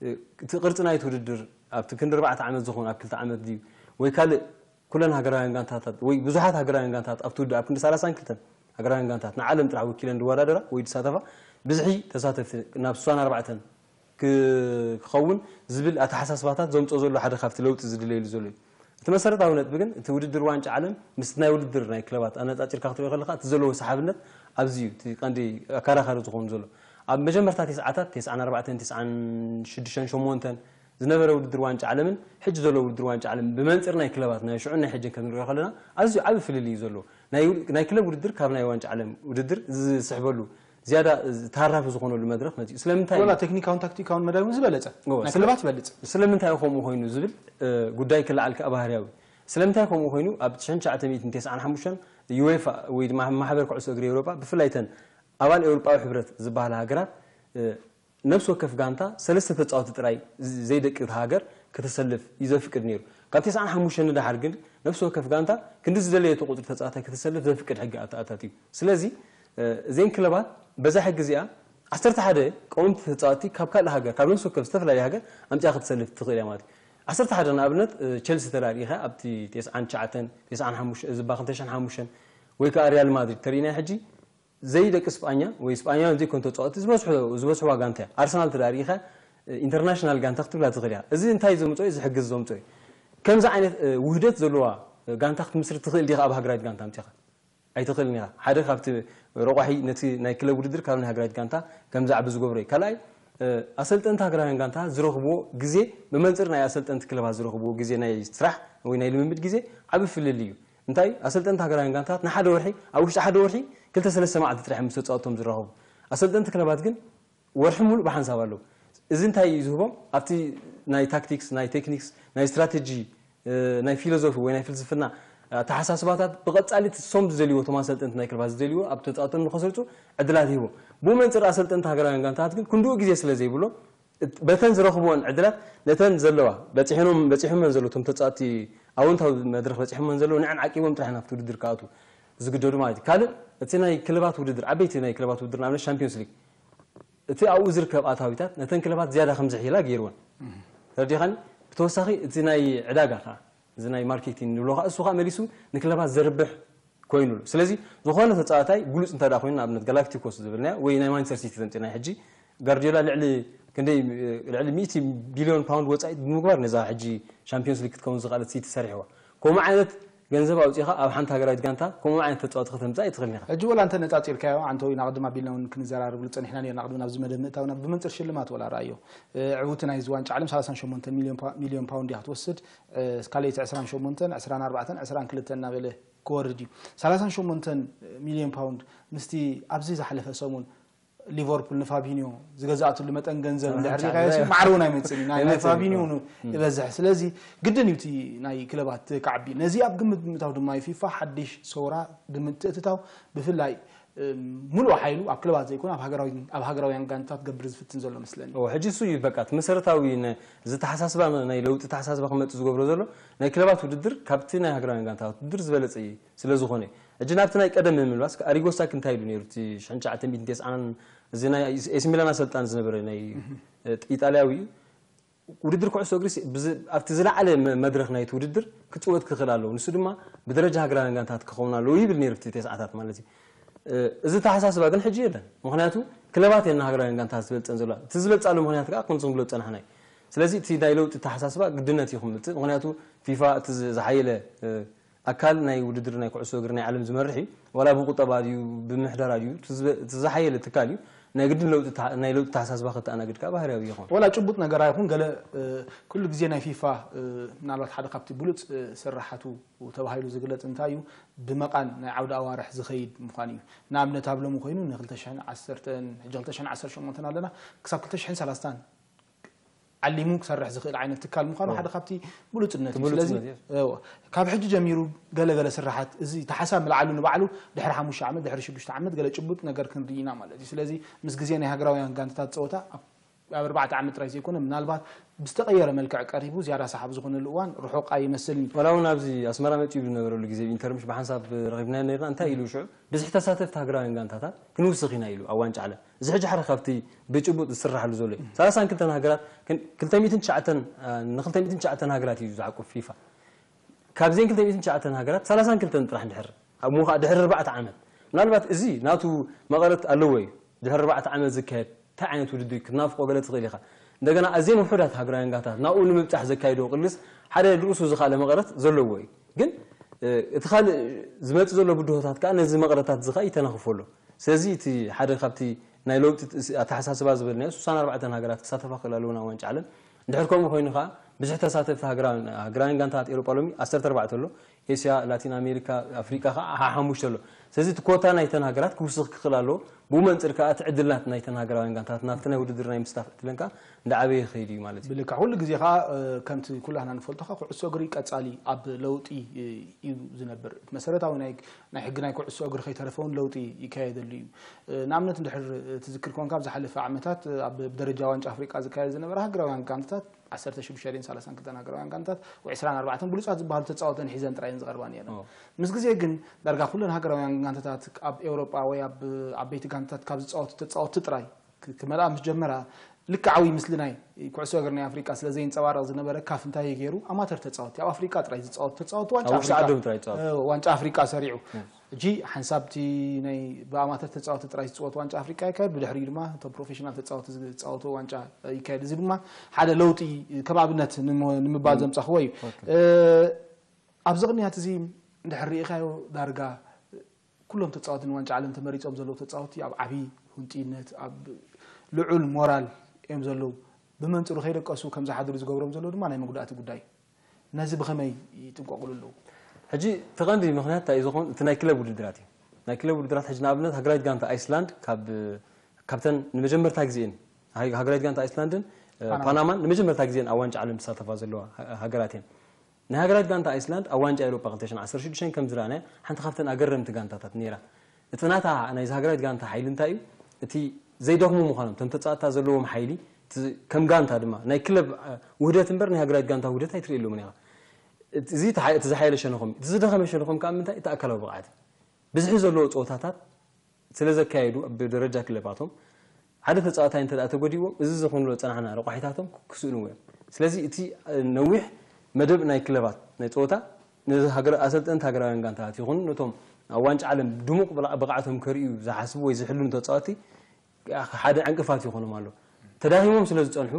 እዩ። እቲ ቅርፂ ናይቲ ውድድር ኣብቲ ክንዲ ኣርባዕተ ዓመት ዝኾን ኣብ ክልተ ዓመት ድዩ ወይ ካልእ ኩለን ሃገራውያን ጋንታታት ወይ ብዙሓት ሃገራውያን ጋንታታት ኣብቲ ውድድር ኣብ ክንዲ ሰላሳን ክልተን ሃገራውያን ጋንታታት ንዓለም ጥራሕ ወኪለን ዝወዳደራ ወይ ዝሳተፋ ብዝሒ ተሳተፍቲ ናብ ስሳን ኣርባዕተን ክኸውን ዝብል ኣተሓሳስባታት ዘምፅኦ ዘሎ ሓደ ካብቲ ለውጢ ዝድለየሉ ዘሎ እዩ። እቲ መሰረታዊ ነጥቢ ግን እቲ ውድድር ዋንጫ ዓለም ምስቲ ናይ ውድድር ናይ ክለባት ኣነፃፂርካ ክትሪኦ ከለካ እቲ ዘለዎ ሰሓብነት ኣብዚ እዩ እቲ ቀንዲ ኣከራኻሪ ዝኾኑ ዘሎ። ኣብ መጀመርታ ቴስዓታት ቴስዓን ኣርባዕተን ቴስዓን ሽዱሽተን ሸሞንተን ዝነበረ ውድድር ዋንጫ ዓለምን ሕጂ ዘሎ ውድድር ዋንጫ ዓለም ብመንፅር ናይ ክለባት ናይ ሽዑን ናይ ሕጅን ክንሪኦ ከለና ኣዝዩ ዓቢ ፍልልይ እዩ ዘለዎ። ናይ ክለብ ውድድር ካብ ናይ ዋንጫ ዓለም ውድድር ዝስሕበሉ ዝያዳ ተሃራፊ ዝኾነሉ መድረኽ መፂኡ። ስለምንታይ? ወላ ቴክኒካውን ታክቲካውን መዳይ እውን ዝበለፀ ናይ ክለባት ዝበልፅ። ስለምንታይ ከምኡ ኮይኑ ዝብል ጉዳይ ክለዓል ከዓ ባህርያዊ። ስለምንታይ ከምኡ ኮይኑ ኣብ ትሽዓን ትሽዓተ ሚእትን ተስዓን ሓሙሽተን ዩኤፋ ወይ ድማ ማሕበር ኩዕሶ እግሪ ኤውሮጳ ብፍላይ ተን ኣባል ኤውሮጳዊ ሕብረት ዝበሃላ ሃገራት ነፍሲ ወከፍ ጋንታ ሰለስተ ተፃወቲ ጥራይ ዘይደቂ እታ ሃገር ከተሰልፍ እዩ ዘፍቅድ ነይሩ። ካብ ተስዓን ሓሙሽተን ንደሓር ግን ነፍሲ ወከፍ ጋንታ ክንዲ ዝደለየቶ ቁፅሪ ተፃዋታይ ከተሰልፍ ዘፍቅድ ሕጊ ኣተኣታት እዩ። ስለዚ እዘን ክለባት በዛ ሕጊ እዚኣ ዓሰርተ ሓደ ቀወምቲ ተፃወቲ ካብ ካልእ ሃገር ካብ ነፍሲ ወከፍ ዝተፈላለየ ሃገር ኣምፅኣ ከተሰልፍ ትኽእል እያ ማለት እዩ። ዓሰርተ ሓደ ንኣብነት ቸልሲ ተዳሪእኻ ኣብቲ ተስዓን ትሽዓተን ተስዓን ሓሙሽተን ዝባ ክልተ ሽሕን ሓሙሽተን ወይ ከዓ ሪያል ማድሪድ ተሪእና ሕጂ ዘይደቂ ስጳኛ ወይ ስጳኛውያን ዘይኮኑ ተፃወቲ ዝበዝሑ ዝበዝሕዋ ጋንታ እያ። ኣርሰናል ተዳሪእኻ ኢንተርናሽናል ጋንታ ክትብላ ትኽእል እያ። እዚ እንታይ ዘምፅኦ እዩ? እዚ ሕጊ ዘምፅኦ እዩ። ከምዚ ዓይነት ውህደት ዘለዋ ጋንታ ክትምስርት ትኽእል ዲኻ ኣብ ሃገራዊት ጋንታ ኣምፂኻ? ኣይትኽእልን ኢኻ። ሓደ ካብቲ ረቋሒ ነቲ ናይ ክለብ ውድድር ካብ ናይ ሃገራዊት ጋንታ ከም ዝዓቢ ዝገብሮ እዩ። ካልኣይ ኣሰልጠንቲ ሃገራውያን ጋንታ ዝረኽብዎ ግዜ ብመንፅር ናይ ኣሰልጠንቲ ክለባት ዝረኽብዎ ግዜ ናይ ስራሕ ወይ ናይ ልምምድ ግዜ ዓቢ ፍልልይ እዩ። እንታይ ኣሰልጠንቲ ሃገራውያን ጋንታት ንሓደ ወርሒ ኣብ ውሽጢ ሓደ ወርሒ ክልተ ሰለስተ መዓልቲ ጥራሕ ምስ ተፃወቶም ዝራኸቡ ኣሰልጠንቲ ክለባት ግን ወርሒ ሙሉእ ብሓንሳብ ኣለዉ። እዚ እንታይ እዩ ዝህቦም ኣብቲ ናይ ታክቲክስ ናይ ቴክኒክስ ናይ ስትራቴጂ ናይ ፊሎዞፊ ወይ ናይ ፍልስፍና ኣተሓሳስባታት ብቐጻሊ እቲ ሶም ዝደልይዎ እቶም ኣሰልጠንቲ ናይ ክለባት ዝደልይዎ ኣብ ተፃወቶም ንኸሰርፁ ዕድላት ይህቦም። ብኡ መንፅር ኣሰልጠንቲ ሃገራውያን ጋንታት ግን ክንድኡ ግዜ ስለ ዘይብሎም በተን ዝረኽብወን ዕድላት ነተን ዘለዋ በፂሖም በፂሖመን ዘለዉ እቶም ተፃወቲ ኣወንታዊ መድረኽ በፂሖመን ዘለዉ ንዐን ዓቂቦም ጥራሕ ናብቲ ውድድር ክኣትዉ ዝግደዱ ማለት እዩ። ካልእ እቲ ናይ ክለባት ውድድር ዓበይቲ ናይ ክለባት ውድድር ንኣብነት ሻምፒዮንስ ሊግ እቲ ኣብኡ ዝርከብ ኣታዊታት ነተን ክለባት ዝያዳ ከም ዝሕይላ ገይርወን ተረዲኻኒ። ብተወሳኺ እቲ ናይ ዕዳጋ ከዓ እዚ ናይ ማርኬቲንግ ንብሎ ከዓ እሱ ከዓ መሊሱ ንክለባት ዘርብሕ ኮይኑ ኣሎ። ስለዚ ዝኾነ ተፃዋታይ ብሉፅ እንተ ደኣ ኮይኑ ንኣብነት ጋላክቲኮስ ዝብልናዮ ወይ ናይ ማንቸስተር ሲቲ ተምፂና ሕጂ ጋርዲዮላ ልዕሊ ክንደይ ልዕሊ ሚእቲ ቢልዮን ፓውንድ ወፃኢ ብምግባር ነዛ ሕጂ ሻምፒዮንስ ሊግ ክትከውን ዝኽኣለት ሲቲ ሰሪሕዋ። ከምኡ ዓይነት ገንዘብ ኣውፂኻ ኣብ ሓንቲ ሃገራዊት ጋንታ ከምኡ ዓይነት ተፃዋቲ ከተምፅእ ኣይትኽእልን ኢኻ። ሕጂ ወላ እንተ ነፃፂርካዮ ኣንቶይ ናቕድም ኣቢልና እውን ክንዘራርብሉ ፀኒሕና ነርና ቅድም ናብዚ መደብ ምእታውና ብመንፅር ሽልማት ወላ ረኣዮ ዕውቲ ናይዚ ዋንጫ ዓለም ሰላሳን ሸሞንተን ሚልዮን ሚልዮን ፓውንድ እያ ክትወስድ ካልኣይቲ ዕስራን ሸሞንተን ዕስራን ኣርባዕተን ዕስራን ክልተን እናበለ ክወርድ እዩ። ሰላሳን ሸሞንተን ሚልዮን ፓውንድ ምስቲ ኣብዚ ዝሓለፈ ሰሙን ሊቨርፑል ንፋቢኒዮ ዝገዛእትሉ መጠን ገንዘብ እንድሕር ሪኢኻዮ ሲ ማዕረ እውን ኣይመጽእን እዩ። ናይ ናይ ፋቢኒዮ ኑ ይበዝሕ። ስለዚ ግድን እዩ እቲ ናይ ክለባት ክዓቢ። ነዚ ኣብ ግምት ብምእታው ድማ ዩ ፊፋ ሓድሽ ሰውራ ብምትእትታው ብፍላይ ሙሉእ ሓይሉ ኣብ ክለባት ዘይኮነ ኣብ ሃገራውያን ጋንታት ክገብር ዝፍትን ዘሎ መስለኒ። ሕጂ እሱ እዩ በቃ እቲ መሰረታዊ ዝተሓሳስባ ናይ ለውጢ ተሓሳስባ ክመፅእ ዝገብሮ ዘሎ ናይ ክለባት ውድድር ካብቲ ናይ ሃገራውያን ጋንታት ውድድር ዝበለፀ እዩ። ስለ ዝኾነ ሕጂ ናብቲ ናይ ቀደም ንምልባስ ኣሪጎ ሳኪ እንታይ ኢሉ ነይሩ? እቲ ሽሕን ትሽዓተ ሚእትን ተስዓን እዚ ናይ ኤሲ ሚላን ኣሰልጣኒ ዝነበረ ናይ ኢጣልያዊ እዩ። ውድድር ኩዕሶ እግሪ ኣብቲ ዝለዓለ መድረኽ ናይቲ ውድድር ክፅወት ክኽእል ኣለዎ። ንሱ ድማ ብደረጃ ሃገራውያን ጋንታት ክኸውን ኣለዎ ይብል ነይሩ፣ እቲ ተስዓታት ማለት እዩ። እዚ ተሓሳስባ ግን ሕጂ የለን። ምክንያቱ ክለባት የን ሃገራውያን ጋንታት ዝበልፀን ዘለዋ። እቲ ዝበልፃሉ ምክንያት ከዓ ክንዚ ክንብሎ ዝፀናሕና እዩ። ስለዚ እቲ ናይ ለውጢ ተሓሳስባ ግድነት እዩ ክምልፅእ። ምክንያቱ ፊፋ እቲ ዝሓየለ ኣካል ናይ ውድድር ናይ ኩዕሶ እግሪ ናይ ዓለም ዝመርሕ እዩ። ዋላ ብቁጠባ ድዩ ብምሕደራ ድዩ እቲ ዝሓየለ ትካል እዩ። ናይ ግድን ናይ ለውጢ ተሓሳስባ ከተኣናግድ ከዓ ባህርያዊ ይኸውን። ዋላ ጭቡጥ ነገር ኣይኹን ገለ ኩሉ ግዜ ናይ ፊፋ ምናልባት ሓደ ካብቲ ብሉፅ ስራሓቱ ተባሂሉ ዝግለፅ እንታይ እዩ? ብመቓን ናይ ዓውዲ ኣዋርሕ ዝኸይድ ምዃን እዩ። ንኣብነት ኣብ ሎሚ ኮይኑ ን ክልተ ሽሕን ዓሰርተን ሕጂ ክልተ ሽሕን ዓሰርተ ሸሞንተን ኣለና ክሳብ ክልተ ሽሕን ሰላስታን ዓሊሙ ክሰርሕ ዝኽእል ዓይነት ትካል ምዃኑ ሓደ ካብቲ ብሉፅነት እዩ። ስለዚ ካብ ሕጂ ጀሚሩ ገለገለ ስራሓት እዚ ተሓሳብ ምልዓሉ ንባዕሉ ድሕሪ ሓሙሽተ ዓመት ድሕሪ ሽዱሽተ ዓመት ገለ ጭቡጥ ነገር ክንርኢ ኢና ማለት እዩ። ስለዚ ምስ ግዜ ናይ ሃገራውያን ጋንታታት ፀወታ ኣብ ኣርባዕተ ዓመት ጥራይ ዘይኮነ ምናልባት ብዝተቐየረ መልክዕ ቀሪቡ ዝያዳ ሰሓቢ ዝኾነሉ እዋን ርሑቕ ኣይመስልን እዩ። ዋላ እውን ኣብዚ ኣስመራ መፂኡ ዝነበረሉ ግዜ ኢንተርምሽ ብሓንሳብ ረኺብናዮ ነርና እንታይ ኢሉ ሽዑ ብዝሒ ተሳተፍቲ ሃገራውያን ጋንታታት ክንውስኽ ኢና ኢሉ ኣብ ዋንጫ ዓለም። እዚ ሕጂ ሓደ ካብቲ ብጭቡጥ ዝስራሓሉ ዘሎ እዩ። ሰላሳን ክልተን ሃገራት ክልተ ሚእትን ትሽዓተን ንክልተ ሚእትን ትሽዓተን ሃገራት እዩ ዝዓቁፍ ፊፋ። ካብዘን ክልተ ሚእትን ትሽዓተን ሃገራት ሰላሳን ክልተን ጥራሕ ድሕር ኣብ ምዃ ድሕሪ ኣርባዕተ ዓመት ምናልባት እዚ ናቱ መቐረት ኣለዎ እዩ። ድሕሪ ኣርባዕተ ዓመት ዝካየድ እንታይ ዓይነት ውድድር እዩ ክትናፍቆ ገለ ትኽእል ኢኻ። እንደገና ኣዝየን ውሑዳት ሃገራውያን ጋንታት ናብኡ ንምብፃሕ ዘካይዶ ቅልስ ሓደ ርእሱ ዝኻለ መቐረት ዘለዎ እዩ። ግን እቲ ካልእ ዝመፅእ ዘሎ ብድሆታት ከዓ ነዚ መቐረታት እዚ ከዓ ይተናኽፎ ኣሎ። ስለዚ እቲ ሓደ ካብቲ ናይ ለውጢ ኣተሓሳስባ ዝበልናዮ ስሳን ኣርባዕተን ሃገራት ክሳተፋ ክኽእል ኣለዎ ናብ ዋንጫ ዓለም። እንድሕር ከምኡ ኮይኑ ከዓ ብዝሒ ተሳተፍቲ ሃገራውያን ጋንታት ኤሮጳ ሎሚ ዓሰርተ ኣርባዕተ ኣሎ። ኤስያ፣ ላቲን ኣሜሪካ፣ ኣፍሪቃ ከዓ ሓሓሙሽተ ኣሎ። ስለዚ እቲ ኮታ ናይተን ሃገራት ክውስኽ ክኽእል ኣለዎ። ብኡ መንፅር ከዓ እቲ ዕድላት ናይተን ሃገራውያን ጋንታት ናብቲ ናይ ውድድር ናይ ምስታፍ ዕድለን ከዓ እንዳዓበየ ይኸይድ እዩ ማለት እዩ። ብልክዕ ኩሉ ግዜ ከዓ ከምቲ ኩላህና ንፈልጦ ከዓ ኩዕሶ እግሪ ቀፃሊ ኣብ ለውጢ እዩ ዝነብር። መሰረታዊ ናይ ናይ ሕጊ ናይ ኩዕሶ እግሪ ከይተረፈ እውን ለውጢ ይካየደሉ እዩ። ንኣብነት እንድሕር ትዝክር ኮንካ ኣብ ዝሓለፈ ዓመታት ኣብ ብደረጃ ዋንጫ ኣፍሪቃ ዝካየድ ዝነበረ ሃገራውያን ጋንታታት ዓሰርተ ሽዱሽተ ድን ሰላሳን ክልተን ሃገራውያን ጋንታት ወይ ዕስራን ኣርባዕተን ብሉጻት ዝበሃሉ ተጻወተን ሒዘን ጥራየን ዝቐርባ ነይረን። ምስ ግዜ ግን ዳርጋ ኩለን ሃገራውያን ጋንታታት ኣብ ኤውሮጳ ወይ ኣብ ዓበይቲ ጋንታታት ካብ ዝጻወቱ ተጻወትቲ ጥራይ ክመልኣ ምስ ጀመራ ልክዓዊ ምስሊ ናይ ኩዕሶ እግሪ ናይ ኣፍሪቃ ስለ ዘየንጸባረቕ ዝነበረ ካፍ እንታይ ገይሩ ኣማተር ተጻወትቲ ኣብ ኣፍሪቃ ጥራይ ዝጻወቱ ተጻወቱ ዋንጫ ኣፍሪቃ ዓዶም ጥራይ ይጻወቱ። ዋንጫ ኣፍሪቃ ሰሪዑ። ሕጂ ሓንሳብ እቲ ናይ ብኣማተር ተጻወቲ ጥራይ ዝጽወት ዋንጫ ኣፍሪቃ ይካየድ፣ ብድሕሪኡ ድማ እቶም ፕሮፌሽናል ተጻወቲ ዝጻወትዎ ዋንጫ ይካየድ። እዚ ድማ ሓደ ለውጢ ከም ኣብነት ንምባል ዘምጻኽዎ እዩ። ኣብዚ ቅንያት እዚ እንድሕር ርኢኻዮ ዳርጋ ኩሎም ተጻወቲ ንዋንጫ ዓለም ተመሪጾም ዘለዉ ተጻወቲ ኣብ ዓቢ ህንጡይነት ኣብ ልዑል ሞራል እዮም ዘለዉ። ብመንጽሩ ከይደቀሱ ከም ዝሓድሩ ዝገብሮም ዘለዉ ድማ ናይ መጉዳእቲ ጉዳይ እዩ። ነዚ ብኸመይ ይጥንቀቑሉ ኣለዉ? ሕጂ እቲ ቀንዲ ምኽንያት እንታይ እዩ ዝኸውን? እቲ ናይ ክለብ ውድድራት እዩ። ናይ ክለብ ውድድራት ሕጂ ንኣብነት ሃገራዊት ጋንታ ኣይስላንድ ካብ ካብተን ንመጀመርታ ግዜን ሃገራዊት ጋንታ ኣይስላንድን ፓናማን ንመጀመርታ ግዜን ኣብ ዋንጫ ዓለም ዝሳተፋ ዘለዋ ሃገራት እየን። ናይ ሃገራዊት ጋንታ ኣይስላንድ ኣብ ዋንጫ ኤውሮጳ ክልተ ሽሕን ዓሰርተ ሽዱሽተን ከም ዝረኣናያ ሓንቲ ካብተን ኣገረምቲ ጋንታታት ነይራ። እቲ ናታ ናይዚ ሃገራዊት ጋንታ ሓይሊ እንታይ እዩ? እቲ ዘይደኽሙ ምዃኖም፣ እቶም ተጻወትታ ዘለዎም ሓይሊ፣ እቲ ከም ጋንታ ድማ ናይ ክለብ ውህደት እምበር ናይ ሃገራዊት ጋንታ ውህደት ኣይትርእየሎምን ኢኻ። እዚ እቲ ዝሓየለ ሸነኾም፣ እቲ ዝደኸመ ሸነኾም ከዓ ምንታይ እቲ ኣካላዊ ብቕዓት እዩ። ብዝሒ ዘለዎ ጸወታታት ስለ ዘካየዱ ብደረጃ ክለባቶም ሓደ ተጻዋታይ እንተ ተጎዲዎም እዚ ዝኾኑሎ ጸናሕና ረቋሒታቶም ክስእንዎ እዮም። ስለዚ እቲ ነዊሕ መደብ ናይ ክለባት ናይ ጸወታ ነዚ ሃገር ኣሰልጠንቲ ሃገራውያን ጋንታታት ይኹን ነቶም ኣብ ዋንጫ ዓለም ድሙቕ ብቕዓቶም ከርእዩ ዝሓስቡ ወይ ዝሕልኑ ተጻወቲ ሓደ ዕንቅፋት ይኾኖም ኣሎ። ተዳኺሞም ስለ ዝጸንሑ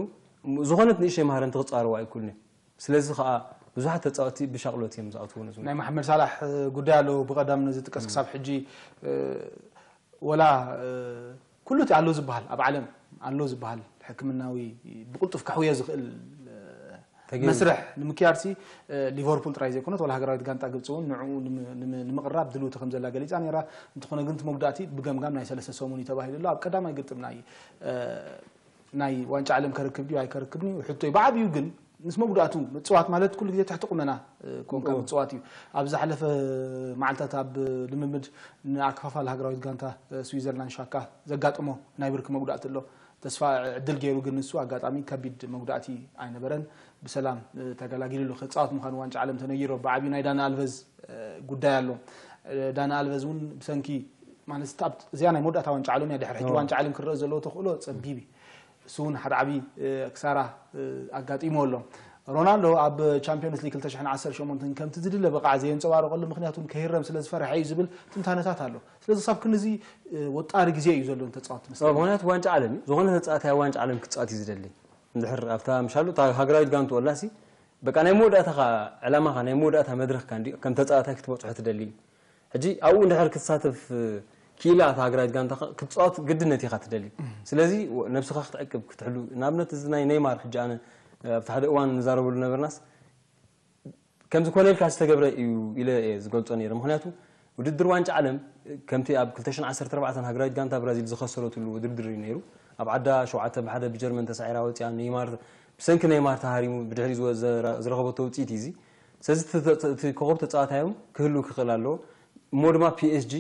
ዝኾነት ንእሽተይ ማህረንቲ ክጻረዋ ኣይክእሉን እዮም። ስለዚ ከዓ ብዙሓት ተጻወቲ ብሻቕሎት እዮም ዝኣትዉ ነዚ ናይ መሓመድ ሳላሕ ጉዳይ ኣለዉ ብቐዳም ነዚ ጥቀስ ክሳብ ሕጂ ወላ ኩሉ እቲ ኣሎ ዝበሃል ኣብ ዓለም ኣሎ ዝበሃል ሕክምናዊ ብቕልጡፍ ከሕውዮ ዝኽእል መስርሕ ንምክያድሲ ሊቨርፑል ጥራይ ዘይኮነት፣ ወላ ሃገራዊት ጋንታ ግብፂ እውን ንዕኡ ንምቅራብ ድልውቲ ከም ዘላ ገሊፃ ነይራ። እንተኾነ ግን እቲ መጉዳእቲ ብገምጋም ናይ ሰለስተ ሰሙን እዩ ተባሂሉ ኣሎ። ኣብ ቀዳማይ ግጥም ናይ ናይ ዋንጫ ዓለም ከርክብ ድዩ ኣይከርክብን እዩ ሕቶ እዩ። ብዓብዩ ግን ምስ መጉዳእቱ ምፅዋት ማለት ኩሉ ግዜ ትሕቲ ቁመና ኮንካ ምፅዋት እዩ። ኣብ ዝሓለፈ መዓልታት ኣብ ልምምድ ንኣከፋፋል ሃገራዊት ጋንታ ስዊዘርላንድ ሻካ ዘጋጥሞ ናይ ብርኪ መጉዳእቲ ኣሎ። ተስፋ ዕድል ገይሩ ግን ንሱ ኣጋጣሚ ከቢድ መጉዳእቲ ኣይነበረን። ብሰላም ተገላጊሉ ኣሎ። ክፃወት ምዃኑ ዋንጫ ዓለም ተነጊሮ። ብዓብዩ ናይ ዳኒ ኣልቨዝ ጉዳይ ኣሎ። ዳኒ ኣልቨዝ እውን ብሰንኪ ማለት እዚኣ ናይ መወዳእታ ዋንጫ ዓለም እያ። ድሕሪ ሕጂ ዋንጫ ዓለም ክረአ ዘለዎ ተኽእሎ ፀቢብ እዩ። እሱ እውን ሓደ ዓብዪ ክሳራ ኣጋጢሞ ኣሎ። ሮናልዶ ኣብ ቻምፒዮንስ ሊግ ክልተ ሽሕን ዓሰርተ ሸሞንተን ከምቲ ዝድለ ብቕዓት ዘየንፀባረቐሉ ምክንያት እውን ከይረም ስለ ዝፈርሐ እዩ ዝብል ትንታነታት ኣሎ። ስለዚ ክሳብ ክንዚ ወጣሪ ግዜ እዩ ዘሎ ንተፃወትቲ መስለኒ። ምክንያቱ ዋንጫ ዓለም እዩ። ዝኾነ ተፃዋታይ ኣብ ዋንጫ ዓለም ክፃወት እዩ ዝደሊ። እንድሕር ኣብታ ምሻሉ እታ ሃገራዊት ጋንቱ ወላሲ በቃ ናይ መወዳእታኻ ዕላማኻ ናይ መወዳእታ መድረኽካ እንዲ ከም ተፃዋታይ ክትበፅሖ ትደሊ። ሕጂ ኣብኡ እንድሕር ክትሳተፍ ክኢላ እታ ሃገራዊት ጋንታ ክትፃወት ግድነት ኢኻ ትደሊ። ስለዚ ነብስኻ ክትዕቅብ ክትሕሉ ንኣብነት እዚ ናይ ኔይማር ሕጂ ኣነ ኣብቲ ሓደ እዋን ንዛረበሉ ነበርናስ ከምዚ ኮነ ኢልካ ዝተገብረ እዩ ኢለ እየ ዝገልጾ ነይረ። ምክንያቱ ውድድር ዋንጫ ዓለም ከምቲ ኣብ ክልተ ሽሕን ዓሰርተ ኣርባዕተን ሃገራዊት ጋንታ ብራዚል ዝኸሰረትሉ ውድድር እዩ ነይሩ። ኣብ ዓዳ ሸውዓተ ብሓደ ብጀርመን ተሳዒራ ወፂኣ። ኔይማር ብሰንኪ ኔይማር ተሃሪሙ ብድሕሪ ዝረኸበቶ ውፅኢት እዩ እዚ። ስለዚ እቲ ኮኸብ ተፃዋታዮም ክህሉ ክኽእል ኣለዎ። እሞ ድማ ፒኤስጂ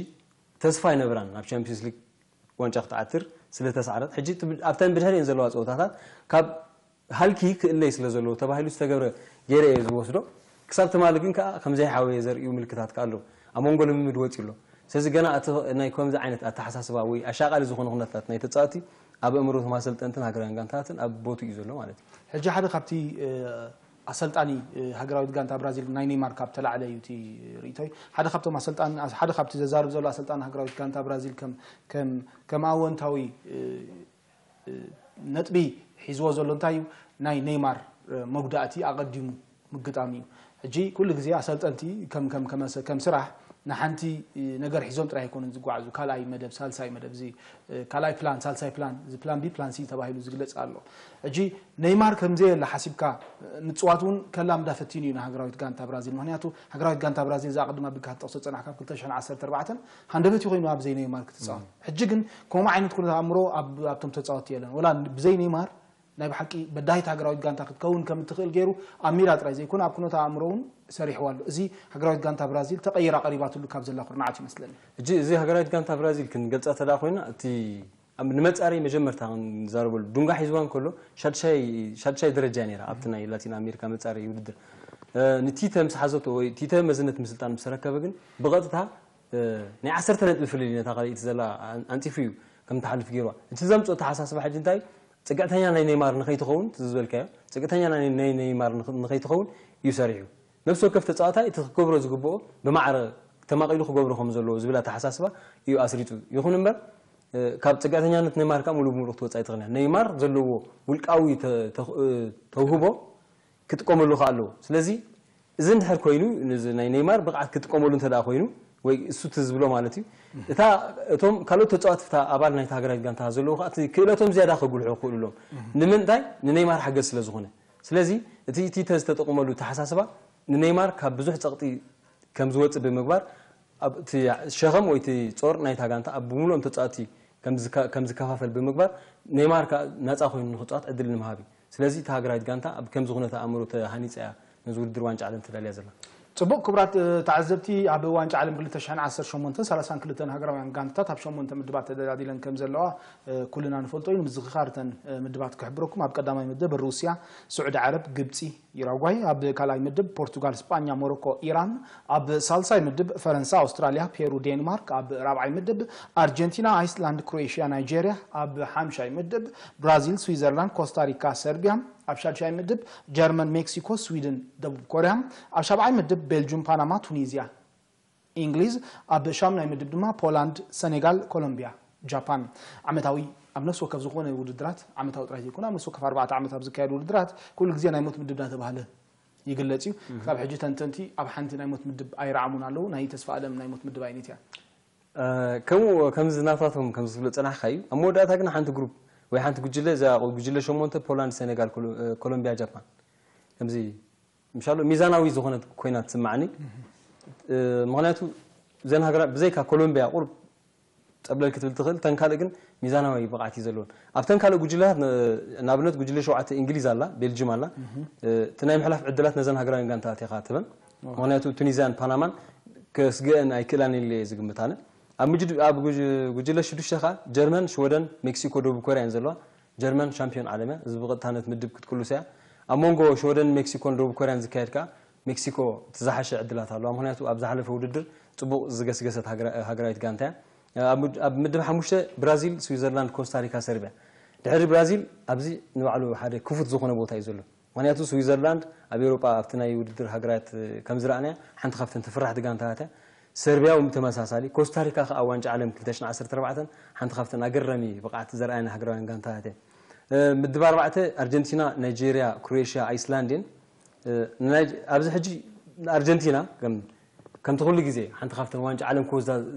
ተስፋ ኣይነበራን ናብ ቻምፒዮንስ ሊግ ዋንጫ ክትዓትር ስለ ተሳዕረት፣ ሕጂ ኣብተን ብድሕሪአን ዘለዋ ፀወታታት ካብ ሃልኪ ክእለይ ስለ ዘለዎ ተባሂሉ ዝተገብረ ገይረ እየ ዝወስዶ። ክሳብ ትማሊ ግን ከዓ ከም ዘይሓወየ ዘርእዩ ምልክታት ከዓ ኣለዉ። ኣብ መንጎ ልምምድ ወፂኡ ኣሎ። ስለዚ ገና እቲ ናይ ከምዚ ዓይነት ኣተሓሳስባ ወይ ኣሻቓሊ ዝኾነ ኩነታት ናይ ተፃወቲ ኣብ ኣእምሮ እቶም ኣሰልጠንትን ሃገራውያን ጋንታታትን ኣብ ቦቱ እዩ ዘሎ ማለት እዩ። ሕጂ ሓደ ካብቲ ኣሰልጣኒ ሃገራዊት ጋንታ ብራዚል ናይ ኔይማር ካብ ተላዕለ እዩ እቲ ርእይቶይ። ሓደ ካብቶም ኣሰልጣን ሓደ ካብቲ ዘዛርብ ዘሎ ኣሰልጣኒ ሃገራዊት ጋንታ ብራዚል ከም ከም ከም ኣወንታዊ ነጥቢ ሒዝዎ ዘሎ እንታይ እዩ? ናይ ኔይማር መጉዳእቲ ኣቐዲሙ ምግጣም እዩ። ሕጂ ኩሉ ግዜ ኣሰልጠንቲ ከም ከም ከም ከም ስራሕ ንሓንቲ ነገር ሒዞም ጥራይ ኣይኮኑን ዝጓዓዙ። ካልኣይ መደብ፣ ሳልሳይ መደብ፣ እዚ ካልኣይ ፕላን፣ ሳልሳይ ፕላን፣ እዚ ፕላን ቢ፣ ፕላን ሲ ተባሂሉ ዝግለጽ ኣሎ። ሕጂ ኔይማር ከም ዘየለ ሓሲብካ ምጽዋት እውን ከላምዳ ፈቲኑ እዩ ንሃገራዊት ጋንታ ብራዚል። ምክንያቱ ሃገራዊት ጋንታ ብራዚል እዛ ቅድም ኣቢልካ ክትጠቕሶ ዝጸናሕካ ኣብ ክልተ ሽሕን ዓሰርተ ኣርባዕተን ሃንደበት ኮይኑ ኣብ ዘይ ኔይማር ክትጻወት። ሕጂ ግን ከምኡ ዓይነት ኩነታት ኣእምሮ ኣብ ኣብቶም ተጻወትቲ የለን። ወላ ብዘይ ኔይማር ናይ ብሓቂ በዳሂት ሃገራዊት ጋንታ ክትከውን ከም እትኽእል ገይሩ ኣብ ሜዳ ጥራይ ዘይኮነ ኣብ ኩነታ ኣእምሮ እውን ሰሪሕዋ ኣሎ። እዚ ሃገራዊት ጋንታ ብራዚል ተቐይራ ቀሪባትሉ ካብ ዘላ ኩርናዓት ይመስለኒ። ሕጂ እዚ ሃገራዊት ጋንታ ብራዚል ክንገልጻ ተደኣ ኮይና እቲ ኣብ ንመጻረይ መጀመርታ ክንዛረበሉ ዱንጋ ሒዝዋ እንከሎ ሻድሻይ ሻድሻይ ደረጃ ነይራ ኣብቲ ናይ ላቲን ኣሜሪካ መጻረይ ውድድር። ንቲተ ምስ ሓዘቶ ወይ ቲተ መዝነት ምስልጣን ምስ ተረከበ ግን ብቐጥታ ናይ ዓሰርተ ነጥቢ ፍልልይ ነታ ካልኣይቲ ዘላ ኣንፂፉ እዩ ከም ትሓልፍ ገይርዋ። እቲ ዘምፅኦ ኣተሓሳስባ ሕጂ እንታይ እዩ? ፅግዕተኛ ናይ ኔይማር ንኸይትኸውን እቲ ዝበልካዮ ፅግዕተኛ ናይ ኔይማር ንኸይትኸውን እዩ ሰሪሑ። ነብሲ ወከፍ ተፃዋታይ እቲ ክገብሮ ዝግብኦ ብማዕረ ተማቒሉ ክገብሮ ከም ዘለዎ ዝብል ኣተሓሳስባ እዩ ኣስሪፁ። ይኹን እምበር ካብ ፅግዕተኛነት ኔይማር ከዓ ሙሉእ ብሙሉእ ክትወፅእ ኣይትኽእልን። ኔይማር ዘለዎ ውልቃዊ ተውህቦ ክጥቀመሉ ከዓ ኣለዎ። ስለዚ እዚ እንድሕር ኮይኑ ናይ ኔይማር ብቕዓት ክጥቀመሉ እንተ ኮይኑ ወይ እሱ እቲ ዝብሎ ማለት እዩ። እታ እቶም ካልኦት ተፃዋትቲ እታ ኣባል ናይታ ሃገራዊት ጋንታ ዘለዉ ከዓ እቲ ክእለቶም ዝያዳ ከጉልሑ ክኽእሉ ኣለዎም። ንምንታይ? ንኔይማር ሓገዝ ስለ ዝኾነ። ስለዚ እቲ ቲተ ዝተጠቕመሉ ተሓሳስባ ንኔይማር ካብ ብዙሕ ፀቕጢ ከም ዝወፅእ ብምግባር እቲ ሸኸም ወይ እቲ ፆር ናይታ ጋንታ ኣብ ብምሉኦም ተፃወቲ ከም ዝከፋፈል ብምግባር ኔይማር ከዓ ናፃ ኮይኑ ንክፃወት ዕድል ንምሃብ እዩ። ስለዚ እታ ሃገራዊት ጋንታ ኣብ ከምዚ ኩነተ ኣእምሮ ተሃኒፃ እያ ነዚ ውድድር ዋንጫ ዓለም ተዳልያ ዘላ። ፅቡቕ ክቡራት ተዓዘብቲ፣ ኣብ ዋንጫ ዓለም ክልተ ሽሕን ዓሰርተ ሸሞንተን ሰላሳን ክልተን ሃገራውያን ጋንታታት ኣብ ሸሞንተ ምድባት ተደላዲለን ከም ዘለዋ ኩልና ንፈልጦ እዩ። ንምዝኽኻር እተን ምድባት ክሕብረኩም፣ ኣብ ቀዳማይ ምድብ ሩስያ፣ ስዑዲ ዓረብ፣ ግብፂ፣ ዩራጓይ፣ ኣብ ካልኣይ ምድብ ፖርቱጋል፣ ስጳኛ፣ ሞሮኮ፣ ኢራን፣ ኣብ ሳልሳይ ምድብ ፈረንሳ፣ ኣውስትራልያ፣ ፔሩ፣ ዴንማርክ፣ ኣብ ራብዓይ ምድብ ኣርጀንቲና፣ ኣይስላንድ፣ ክሮኤሽያ፣ ናይጄርያ፣ ኣብ ሓምሻይ ምድብ ብራዚል፣ ስዊዘርላንድ፣ ኮስታሪካ፣ ሰርቢያ፣ ኣብ ሻድሻይ ምድብ ጀርመን፣ ሜክሲኮ፣ ስዊድን፣ ደቡብ ኮርያ፣ ኣብ ሻብዓይ ምድብ ቤልጁም፣ ፓናማ፣ ቱኒዝያ፣ እንግሊዝ፣ ኣብ ሻምናይ ምድብ ድማ ፖላንድ፣ ሰኔጋል፣ ኮሎምቢያ፣ ጃፓን። ዓመታዊ ኣብ ነፍሲ ወከፍ ዝኾነ ውድድራት ዓመታዊ ጥራይ ዘይኮነ ኣብ ነፍሲ ወከፍ ኣርባዕተ ዓመት ኣብ ዝካየዱ ውድድራት ኩሉ ግዜ ናይ ሞት ምድብ እናተባህለ ይግለጽ እዩ። ክሳብ ሕጂ ተንተንቲ ኣብ ሓንቲ ናይ ሞት ምድብ ኣይረዓሙን ኣለዉ። ናይ ተስፋ ኣለም ናይ ሞት ምድብ ኣይነት እያ። ከምኡ ከምዚ ናታቶም ከምዚ ዝብሎ ጸናሕካ እዩ። ኣብ መወዳእታ ግን ሓንቲ ግሩፕ ወይ ሓንቲ ጉጅለ እዛ ጉጅለ ሸሞንተ ፖላንድ፣ ሰኔጋል፣ ኮሎምቢያ፣ ጃፓን ከምዚ ምሻሎ ሚዛናዊ ዝኾነት ኮይና ትስማዓኒ። ምክንያቱ እዘን ሃገራት ብዘይካ ኮሎምቢያ ቁርብ ጸብለል ክትብል ትኽእል፣ ተን ካልእ ግን ሚዛናዊ ብቕዓት እዩ ዘለዎን። ኣብተን ካልእ ጉጅለታት ንኣብነት ጉጅለ ሸውዓተ እንግሊዝ ኣላ፣ ቤልጅም ኣላ። እቲ ናይ ምሕላፍ ዕድላት ነዘን ሃገራውያን ጋንታታት ኢኻ ትበን። ምክንያቱ ቱኒዝያን ፓናማን ከስግአን ኣይክእላን ኢለ እየ ዝግምት ኣነ። ኣብ ጉጅለ ሽዱሽተ ከዓ ጀርመን፣ ሽወደን፣ ሜክሲኮ፣ ደቡብ ኮርያ እየን ዘለዋ። ጀርመን ሻምፒዮን ዓለም እያ። እዚ ብቐጥታ ነቲ ምድብ ክትቅልሶ እያ። ኣብ መንጎ ሽወደን፣ ሜክሲኮን ደቡብ ኮርያን ዝካየድ ከዓ ሜክሲኮ እቲ ዝሓሸ ዕድላት ኣለዋ። ምክንያቱ ኣብ ዝሓለፈ ውድድር ፅቡቕ ዝገስገሰት ሃገራዊት ጋንታ እያ። ኣብ ምድብ ሓሙሽተ ብራዚል፣ ስዊዘርላንድ፣ ኮስታሪካ፣ ሰርቢያ። ድሕሪ ብራዚል ኣብዚ ንባዕሉ ሓደ ክፉት ዝኾነ ቦታ እዩ ዘሎ። ምክንያቱ ስዊዘርላንድ ኣብ ኤውሮጳ ኣብቲ ናይ ውድድር ሃገራት ከም ዝረኣናያ ሓንቲ ካብተን ተፈራሕቲ ጋንታታት እያ። ሰርቢያ እውን ተመሳሳሊ። ኮስታሪካ ከዓ ኣብ ዋንጫ ዓለም ክልተ ሽሕን ዓሰርተ ኣርባዕተን ሓንቲ ካብተን ኣገራሚ ብቕዓት ዘርኣየን ሃገራውያን ጋንታታት እየን። ምድብ ኣርባዕተ ኣርጀንቲና፣ ናይጄርያ፣ ክሮኤሽያ፣ ኣይስላንድ እየን። ኣብዚ ሕጂ ኣርጀንቲና ከምቲ ኩሉ ግዜ ሓንቲ ካብተን ዋንጫ ዓለም ክወስዳ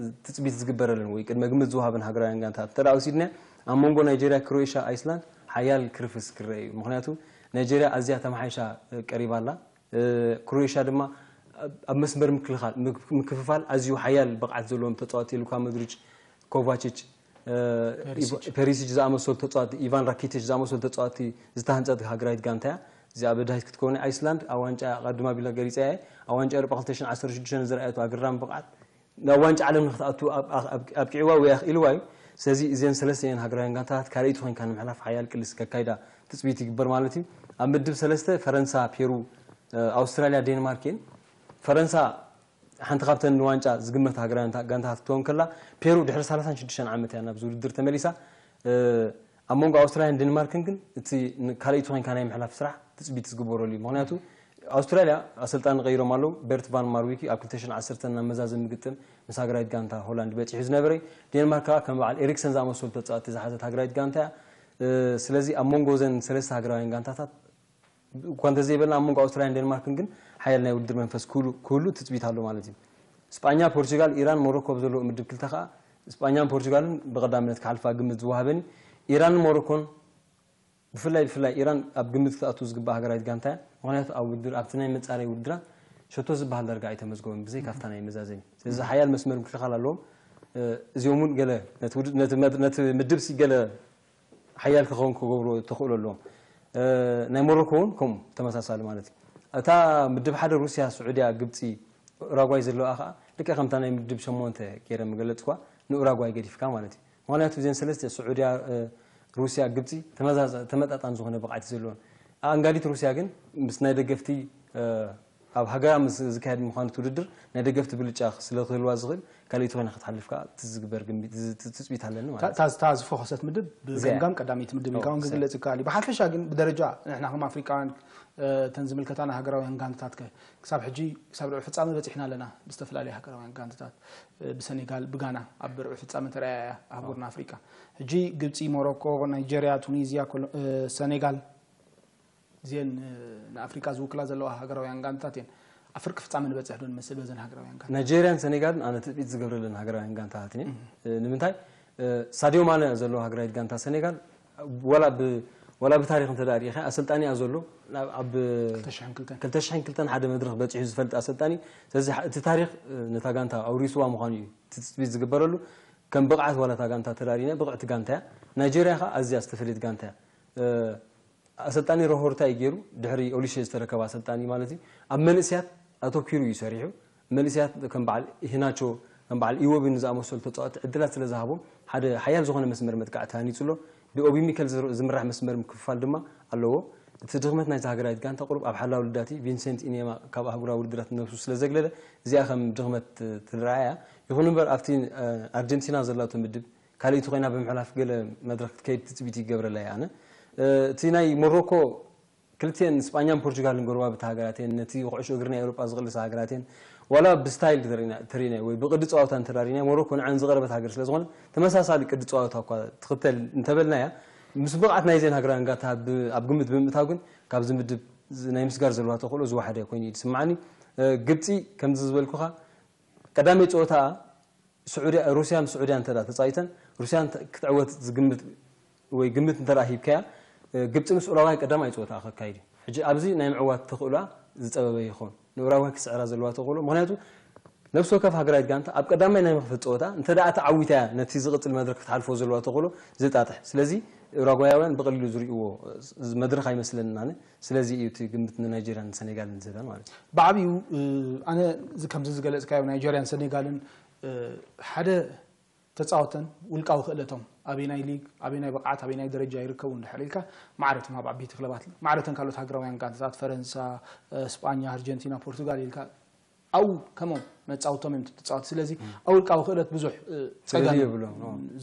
ትፅቢት ዝግበረለን ወይ ቅድመ ግምት ዝወሃበን ሃገራውያን ጋንታታት እንተ ወሲድና፣ ኣብ መንጎ ናይጄርያ፣ ክሮኤሽያ፣ ኣይስላንድ ሓያል ክርፍስ ክረአ እዩ። ምክንያቱ ናይጄርያ ኣዝያ ተመሓይሻ ቀሪባ ኣላ። ክሮኤሽያ ድማ ኣብ መስመር ምክልኻል ምክፍፋል ኣዝዩ ሓያል ብቕዓት ዘለዎም ተፃወቲ፣ ሉካ ሞድሪች፣ ኮቫቺች፣ ፔሪሲች ዝኣመሰሉ ተፃወቲ፣ ኢቫን ራኪቲች ዝኣመሰሉ ተፃወቲ ዝተሃንፀት ሃገራዊት ጋንታ እያ። እዚኣ በዳሂት ክትከውን፣ ኣይስላንድ ኣብ ዋንጫ ቀድማ ቢላ ገሊፀ እየ። ኣብ ዋንጫ ኤውሮጳ ክልተ ሽሕን ዓሰርተ ሽዱሽተን ዝረኣየቶ ኣገራሚ ብቕዓት ናብ ዋንጫ ዓለም ንክትኣቱ ኣብቂዕዋ ወይ ኣኽኢልዋ እዩ። ስለዚ እዘን ሰለስተ እየን ሃገራውያን ጋንታታት ካልኣይቲ ኮይንካ ንምሕላፍ ሓያል ቅልስ ከካይዳ ትፅቢት ይግበር ማለት እዩ። ኣብ ምድብ ሰለስተ ፈረንሳ፣ ፔሩ፣ ኣውስትራልያ፣ ዴንማርክ እየን። ፈረንሳ ሓንቲ ካብተን ንዋንጫ ዝግመት ሃገራውያን ጋንታታት ክትከውን ከላ፣ ፔሩ ድሕሪ ሰላሳን ሽዱሽተን ዓመት እያ ናብዚ ውድድር ተመሊሳ። ኣብ መንጎ ኣውስትራልያን ዴንማርክን ግን እቲ ካልኣይቲ ኮይንካ ናይ ምሕላፍ ስራሕ ትፅቢት ዝግበረሉ እዩ። ምክንያቱ ኣውስትራልያ ኣሰልጣኒ ቀይሮም ኣለዉ። ቤርት ቫን ማርዊኪ ኣብ ክልተ ሽሕን ዓሰርተን ናብ መዛዘሚ ግጥም ምስ ሃገራዊት ጋንታ ሆላንድ በፂሑ ዝነበረ። ዴንማርክ ከዓ ከም በዓል ኤሪክሰን ዝኣመሰሉ ተፃወቲ ዝሓዘት ሃገራዊት ጋንታ እያ። ስለዚ ኣብ መንጎ እዘን ሰለስተ ሃገራውያን ጋንታታት እኳ እንተዘይበልና፣ ኣብ መንጎ ኣውስትራልያን ዴንማርክን ግን ሓያል ናይ ውድድር መንፈስ ክህሉ ትፅቢት ኣሎ ማለት እዩ። ስጳኛ፣ ፖርቹጋል፣ ኢራን፣ ሞሮኮ ኣብ ዘለዎ ምድብ ክልተ ከዓ ስጳኛን ፖርቹጋልን ብቐዳምነት ክሓልፋ ግምት ዝወሃበን እዩ። ኢራንን ሞሮኮን ብፍላይ ብፍላይ ኢራን ኣብ ግምት ክትኣቱ ዝግባእ ሃገራዊት ጋንታ እያ። ምክንያቱ ኣብ ውድድር ኣብቲ ናይ መፃረይ ውድድራት ሸቶ ዝበሃል ዳርጋ ኣይተመዝገቡን ብዘይ ካብታ ናይ መዛዘሚ። ስለዚ ሓያል መስመር ምክልኻል ኣለዎም። እዚኦም እውን ገለ ነቲ ምድብ ሲ ገለ ሓያል ክኸውን ክገብሩ ተኽእሎ ኣለዎም። ናይ ሞሮኮ እውን ከምኡ ተመሳሳሊ ማለት እዩ። እታ ምድብ ሓደ ሩስያ፣ ስዑድያ፣ ግብፂ፣ ኡራጓይ ዘለዋ ከዓ ልክዕ ከምታ ናይ ምድብ ሸሞንተ ገይረ ምገለፅኳ ንኡራጓይ ገዲፍካ ማለት እዩ። ምክንያቱ እዘን ሰለስተ ስዑድያ፣ ሩስያ፣ ግብፂ ተመጣጣን ዝኾነ ብቕዓት ዘለዎን። ኣንጋዲት ሩስያ ግን ምስ ናይ ደገፍቲ ኣብ ሃገራ ምስ ዝካየድ ምዃኑ እቲ ውድድር ናይ ደገፍቲ ብልጫ ስለ ክህልዋ ዝኽእል ካልኣይቲ ኮይና ክትሓልፍ ከዓ እቲ ዝግበር ትፅቢት ኣለኒ ማለት እዩ። እታ ዝፎኸሰት ምድብ ብገምጋም ቀዳመይቲ ምድብ ኢልካ እውን ክግለፅ ይከኣል እዩ። ብሓፈሻ ግን ብደረጃ ንሕና ከም ኣፍሪቃውያን እተን ዝምልከታና ሃገራውያን ጋንትታት ከ ክሳብ ሕጂ ክሳብ ርብዒ ፍፃመ በፂሕና ኣለና ብዝተፈላለዩ ሃገራውያን ጋንትታት ብሰኔጋል ብጋና ኣብ ርብዒ ፍፃመ ተረኣያ እያ ኣህጉርና ኣፍሪቃ። ሕጂ ግብፂ፣ ሞሮኮ፣ ናይጀርያ፣ ቱኒዝያ፣ ሰኔጋል እዚአን ንኣፍሪቃ ዝውክላ ዘለዋ ሃገራውያን ጋንትታት እየን። ኣብ ፍርቂ ፍጻመ ንበጽሕ ዶ ንመስል በዘን ሃገራውያን ጋንታ? ናይጄርያን ሰኔጋልን ኣነ ትጽቢት ዝገብረለን ሃገራውያን ጋንታታት እየን። ንምንታይ? ሳዲዮ ማነ ዘለዎ ሃገራዊት ጋንታ ሰኔጋል ወላ ብ ወላ ብታሪክ እንተ ደኣ ርኢኻ ኣሰልጣኒኣ ዘሎ ኣብ ክልተ ሽሕን ክልተን ሓደ መድረኽ በጺሑ ዝፈልጥ ኣሰልጣኒ። ስለዚ እቲ ታሪክ ነታ ጋንታ ኣውሪስዋ ምዃኑ እዩ ትጽቢት ዝግበረሉ። ከም ብቕዓት ዋላ እታ ጋንታ ተዳሪና ብቕዕቲ ጋንታ እያ። ናይጄርያ ኸኣ ኣዝያ ዝተፈለየት ጋንታ እያ። ኣሰልጣኒ ሮሆርታ እዩ ገይሩ፣ ድሕሪ ኦሊሼ ዝተረከበ ኣሰልጣኒ ማለት እዩ። ኣብ መንእስያት ኣተኪሩ እዩ ሰሪሑ። መንእስያት ከም በዓል ኢሄናቾ፣ ከም በዓል ኢዎቢ ንዝኣመሰሉ ተጻወትቲ ዕድላት ስለ ዝሃቦም ሓደ ሓያል ዝኾነ መስመር መጥቃዕቲ ሃኒጹ ኣሎ። ብኦቢ ሚከል ዝምራሕ መስመር ምክፍፋል ድማ ኣለዎ። እቲ ድኽመት ናይዛ ሃገራዊት ጋንታ ቁሩብ ኣብ ሓላው ልዳቲ ቪንሰንት ኢኔማ ካብ ኣህጉራዊ ውድድራት ነብሱ ስለ ዘግለለ እዚኣ ከም ድኽመት ትረኣያ። ይኹን እምበር ኣብቲ ኣርጀንቲና ዘላቶ ምድብ ካልኣይቲ ኮይና ብምሕላፍ ገለ መድረኽ ክትከይድ ትፅቢት ይገብረላ እየ ኣነ። እቲ ናይ ሞሮኮ ክልቲኤን ስጳኛን ፖርቹጋልን ጎረባብቲ ሃገራት እየን። ነቲ ኩዕሾ እግሪ ናይ ኤውሮጳ ዝቕልሳ ሃገራት እየን። ዋላ ብስታይል ተሪእና ወይ ብቅዲ ፀዋታ እንተዳሪና ሞሮኮ ንዓን ዝቐረበት ሃገር ስለዝኾነ ተመሳሳሊ ቅዲ ፀዋታ እኳ ትኽተል እንተበልናያ ምስ ብቕዓት ናይዘን ሃገራውያን ጋንታ ኣብ ግምት ብምእታው ግን ካብዚ ምድብ ናይ ምስጋር ዘለዋ ተኽእሎ ዝወሓደ ኮይኑ እዩ ዝስምዓኒ። ግብፂ ከምዚ ዝበልኩኻ ቀዳመይ ፀወታ ስዑድያ ሩስያን ስዑድያን እንተ ተፃዊተን ሩስያን ክትዕወት ዝግምት ወይ ግምት እንተ ሂብካያ ግብፂ ምስ ኡራጓይ ቀዳማይ ፀወታ ከካይድ እዩ። ሕጂ ኣብዚ ናይ ምዕዋት ተኽእሎኣ ዝጸበበ ይኸውን። ንኡራጓይ ክስዕራ ዘለዋ ተኽእሎ፣ ምኽንያቱ ነፍሲ ወከፍ ሃገራዊት ጋንታ ኣብ ቀዳማይ ናይ መኽፈቲ ጸወታ እንተ ደኣ ተዓዊታ እያ ነቲ ዝቕጽል መድረኽ ክትሓልፎ ዘለዋ ተኽእሎ ዝጣጥሕ። ስለዚ ኡራጓያውያን ብቐሊሉ ዝርእይዎ መድረኽ ኣይመስለንን ኣነ። ስለዚ እዩ እቲ ግምት ንናይጀርያን ሰኔጋልን ዝህበን ማለት እዩ። ብዓብዩ ኣነ እዚ ከምዚ ዝገለጽካዮ ናይጀርያን ሰኔጋልን ሓደ ተጻወተን ውልቃዊ ክእለቶም ኣበናይ ሊግ ኣበናይ ብቕዓት ኣበናይ ደረጃ ይርከቡ እንድሕር ኢልካ ማዕረቶም ኣብ ዓበይቲ ክለባት ማዕረተን ካልኦት ሃገራውያን ጋንታታት ፈረንሳ፣ ስጳኛ፣ ኣርጀንቲና፣ ፖርቱጋል ኢልካ ኣብኡ ከምኦም መጻወቶም እዮም ተጻወቲ። ስለዚ ኣብ ውልቃዊ ክእለት ብዙሕ ጸገም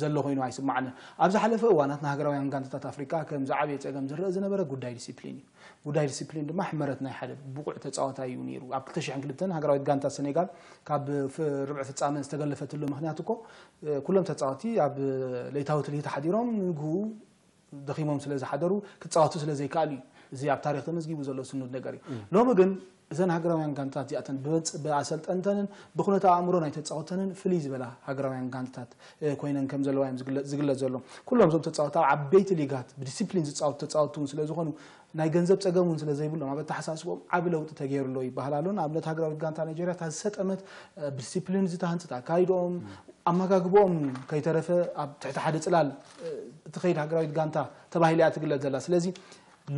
ዘሎ ኮይኑ ኣይስማዕንን። ኣብ ዝሓለፈ እዋናት ንሃገራውያን ጋንታታት ኣፍሪቃ ከም ዝዓበየ ጸገም ዝረአ ዝነበረ ጉዳይ ዲሲፕሊን እዩ። ጉዳይ ዲሲፕሊን ድማ ሕመረት ናይ ሓደ ብቑዕ ተጻዋታይ እዩ ነይሩ። ኣብ ክልተ ሽሕን ክልተን ሃገራዊት ጋንታ ሰኔጋል ካብ ርብዒ ፍጻመ ዝተገለፈትሉ ምኽንያት እኮ ኩሎም ተጻወቲ ኣብ ለይታዊ ትልሂት ሓዲሮም ንግሁ ደኺሞም ስለ ዝሓደሩ ክጻወቱ ስለ ዘይከኣሉ እዩ። እዚ ኣብ ታሪኽ ተመዝጊቡ ዘሎ ስኑድ ነገር እዩ። ሎሚ ግን እዘን ሃገራውያን ጋንታት እዚኣተን ብኣሰልጠንተንን ብኩነተ ኣእምሮ ናይ ተጻወተንን ፍልይ ዝበላ ሃገራውያን ጋንታት ኮይነን ከም ዘለዋ እዮም ዝግለጽ ዘሎ። ኩሎም እዞም ተጻወቲ ኣብ ዓበይቲ ሊጋት ብዲሲፕሊን ዝጻወቱ ተጻወቲ እውን ስለ ዝኾኑ ናይ ገንዘብ ጸገም እውን ስለ ዘይብሎም ኣብ ኣተሓሳስቦም ዓቢ ለውጢ ተገይሩ ኣሎ ይበሃል ኣሎ። ንኣብነት ሃገራዊት ጋንታ ናይጀርያ እታ ዝሰጠመት ብዲሲፕሊን ዝተሃንጽት ኣካይድኦም ኣመጋግብኦም ከይተረፈ ኣብ ትሕቲ ሓደ ጽላል እትኸይድ ሃገራዊት ጋንታ ተባሂላ እያ ትግለጽ ዘላ። ስለዚ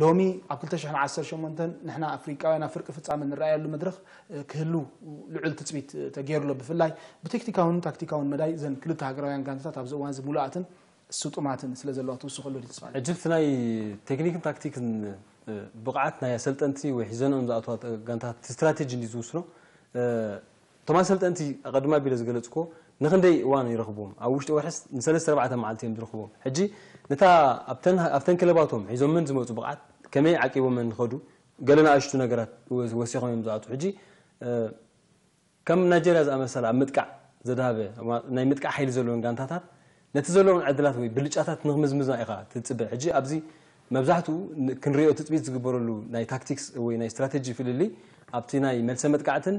ሎሚ ኣብ ክልተ ሽሕን ዓሰርተ ሸሞንተን ንሕና ኣፍሪቃውያን ኣብ ፍርቂ ፍጻመ ንረኣየሉ መድረኽ ክህሉ ልዑል ትጽቢት ተገይሩሎ። ብፍላይ ብቴክቲካውን ታክቲካውን መዳይ እዘን ክልተ ሃገራውያን ጋንታታት ኣብዚ እዋን እዚ ሙሉኣትን ስጡማትን ስለ ዘለዋ ትውስኸሉ ተስፋ ኣለኒ። ሕጂ እቲ ናይ ቴክኒክን ታክቲክን ብቕዓት ናይ ኣሰልጠንቲ ወይ ሒዘንኦም ዝኣተዋ ጋንታት እቲ ስትራቴጂ እንዲ ዝውስኖ እቶም ኣሰልጠንቲ ኣቐድም ኣቢለ ዝገለጽክዎ ንኽንደይ እዋን ይረኽብዎም? ኣብ ውሽጢ ወርሕስ ንሰለስተ ኣርባዕተ መዓልቲ እዮም ዝረኽብዎም። ሕጂ ነታ ኣብተን ኣብተን ክለባቶም ሒዞመን ዝመጹ ብቕዓት ከመይ ዓቂቦመን ንኸዱ ገለ ንኣሽቱ ነገራት ወሲኾም እዮም ዝኣትዉ። ሕጂ ከም ናይጀርያ ዝኣመሰላ ኣብ ምጥቃዕ ዘድሃበ ናይ ምጥቃዕ ሓይሊ ዘለወን ጋንታታት ነቲ ዘለውን ዕድላት ወይ ብልጫታት ንኽምዝምዛ ኢኻ ትጽበ። ሕጂ ኣብዚ መብዛሕትኡ ክንሪኦ ትጽቢት ዝግበረሉ ናይ ታክቲክስ ወይ ናይ ስትራቴጂ ፍልልይ ኣብቲ ናይ መልሰ መጥቃዕትን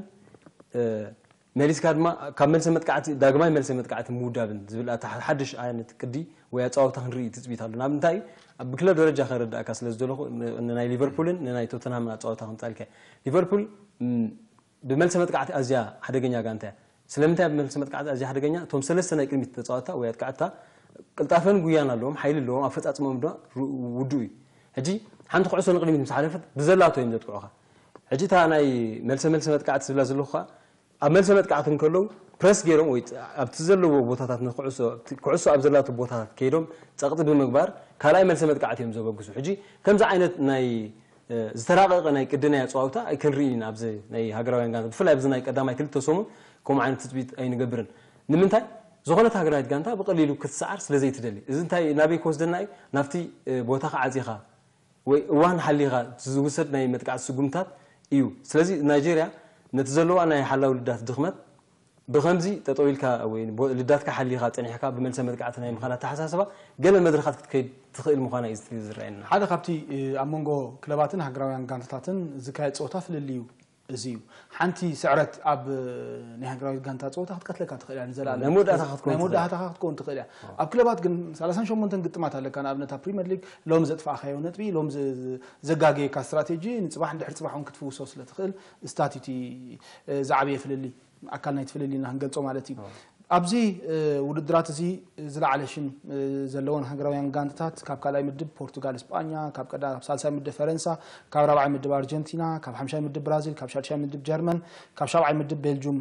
መሊስካ ድማ ካብ መልሰ መጥቃዕቲ ዳግማይ መልሰ መጥቃዕቲ ምውዳብን ዝብል ኣታ ሓድሽ ዓይነት ቅዲ ወይ ኣጻዋውታ ክንርኢ ትጽቢት ኣሎ። ናብ እንታይ ኣብ ብክለብ ደረጃ ከረዳእካ ስለ ዝደለኹ ንናይ ሊቨርፑልን ንናይ ቶተንሃምን ኣጻዋውታ ከምጻልካ ሊቨርፑል ብመልሰ መጥቃዕቲ ኣዝያ ሓደገኛ ጋንታ እያ። ስለምንታይ ብመልሰ መጥቃዕቲ ኣዝያ ሓደገኛ? እቶም ሰለስተ ናይ ቅድሚት ተጻወትታ ወይ ኣጥቃዕታ ቅልጣፈን ጉያን ኣለዎም፣ ሓይሊ ኣለዎም፣ ኣፈጻጽሞም ድማ ውዱእ እዩ። ሕጂ ሓንቲ ኩዕሶ ንቅድሚት ምስ ሓለፈት ብዘላቶ እዮም ዘጥቅዑኻ። ሕጂ እታ ናይ መልሰ መልሰ መጥቃዕቲ ዝብላ ዘለኹ ከኣ ኣብ መልሰ መጥቃዕቲ እንከለዉ ፕረስ ገይሮም ወይ ኣብቲ ዘለዎ ቦታታት ንኩዕሶ ኩዕሶ ኣብ ዘላቶ ቦታታት ከይዶም ጸቕጢ ብምግባር ካልኣይ መልሰ መጥቃዕቲ እዮም ዘበግሱ። ሕጂ ከምዚ ዓይነት ናይ ዝተራቐቐ ናይ ቅዲ ናይ ኣጸዋውታ ኣይክንርኢ ኢና ኣብዚ ናይ ሃገራውያን ጋንታ። ብፍላይ ኣብዚ ናይ ቀዳማይ ክልተ ሰሙን ከምኡ ዓይነት ትጽቢት ኣይንገብርን። ንምንታይ? ዝኾነት ሃገራዊት ጋንታ ብቐሊሉ ክትሰዓር ስለ ዘይትደሊ። እዚ እንታይ ናበይ ክወስደና እዩ? ናብቲ ቦታኻ ዓጺኻ ወይ እዋን ሓሊኻ ዝውሰድ ናይ መጥቃዕቲ ስጉምታት እዩ። ስለዚ ናይጀርያ ነቲ ዘለዋ ናይ ሓላው ልዳት ድኽመት ብኸምዚ ጠጠው ኢልካ ወይ ልዳትካ ሓሊኻ ጸኒሕካ ብመልሰ መጥቃዕቲ ናይ ምኻድ ኣተሓሳስባ ገለ መድረኻት ክትከይድ ትኽእል ምዃና እዩ ዝረኣየና። ሓደ ካብቲ ኣብ መንጎ ክለባትን ሃገራውያን ጋንታታትን ዝካየድ ጸወታ ፍልልዩ እዚ እዩ። ሓንቲ ስዕረት ኣብ ናይ ሃገራዊት ጋንታ ጸወታ ክትቀትለካ ትኽእል እያ ንዘለኣለም። ናይ መወዳእታኻ ክትከውን ናይ ትኽእል እያ። መወዳእታኻ ክትከውን ትኽእል እያ። ኣብ ክለባት ግን ሰላሳን ሸሞንተን ግጥማት ኣለካ። ንኣብነት ኣብ ፕሪምየር ሊግ ሎም ዘጥፋእካዮ ነጥቢ፣ ሎም ዘጋገየካ ስትራቴጂ ንጽባሕ ንድሕሪ ጽባሕ እውን ክትፍውሶ ስለ ትኽእል ስታት እቲ ዝዓበየ ፍልልይ ኣካል ናይቲ ፍልልይ ኢልና ክንገልጾ ማለት እዩ። ኣብዚ ውድድራት እዚ ዝለዓለ ሽም ዘለወን ሃገራውያን ጋንታታት ካብ ካልኣይ ምድብ ፖርቱጋል፣ ስጳኛ፣ ካብ ቀዳ ካብ ሳልሳይ ምድብ ፈረንሳ፣ ካብ ራብዓይ ምድብ ኣርጀንቲና፣ ካብ ሓምሻይ ምድብ ብራዚል፣ ካብ ሻድሻይ ምድብ ጀርመን፣ ካብ ሻብዓይ ምድብ ቤልጁም፣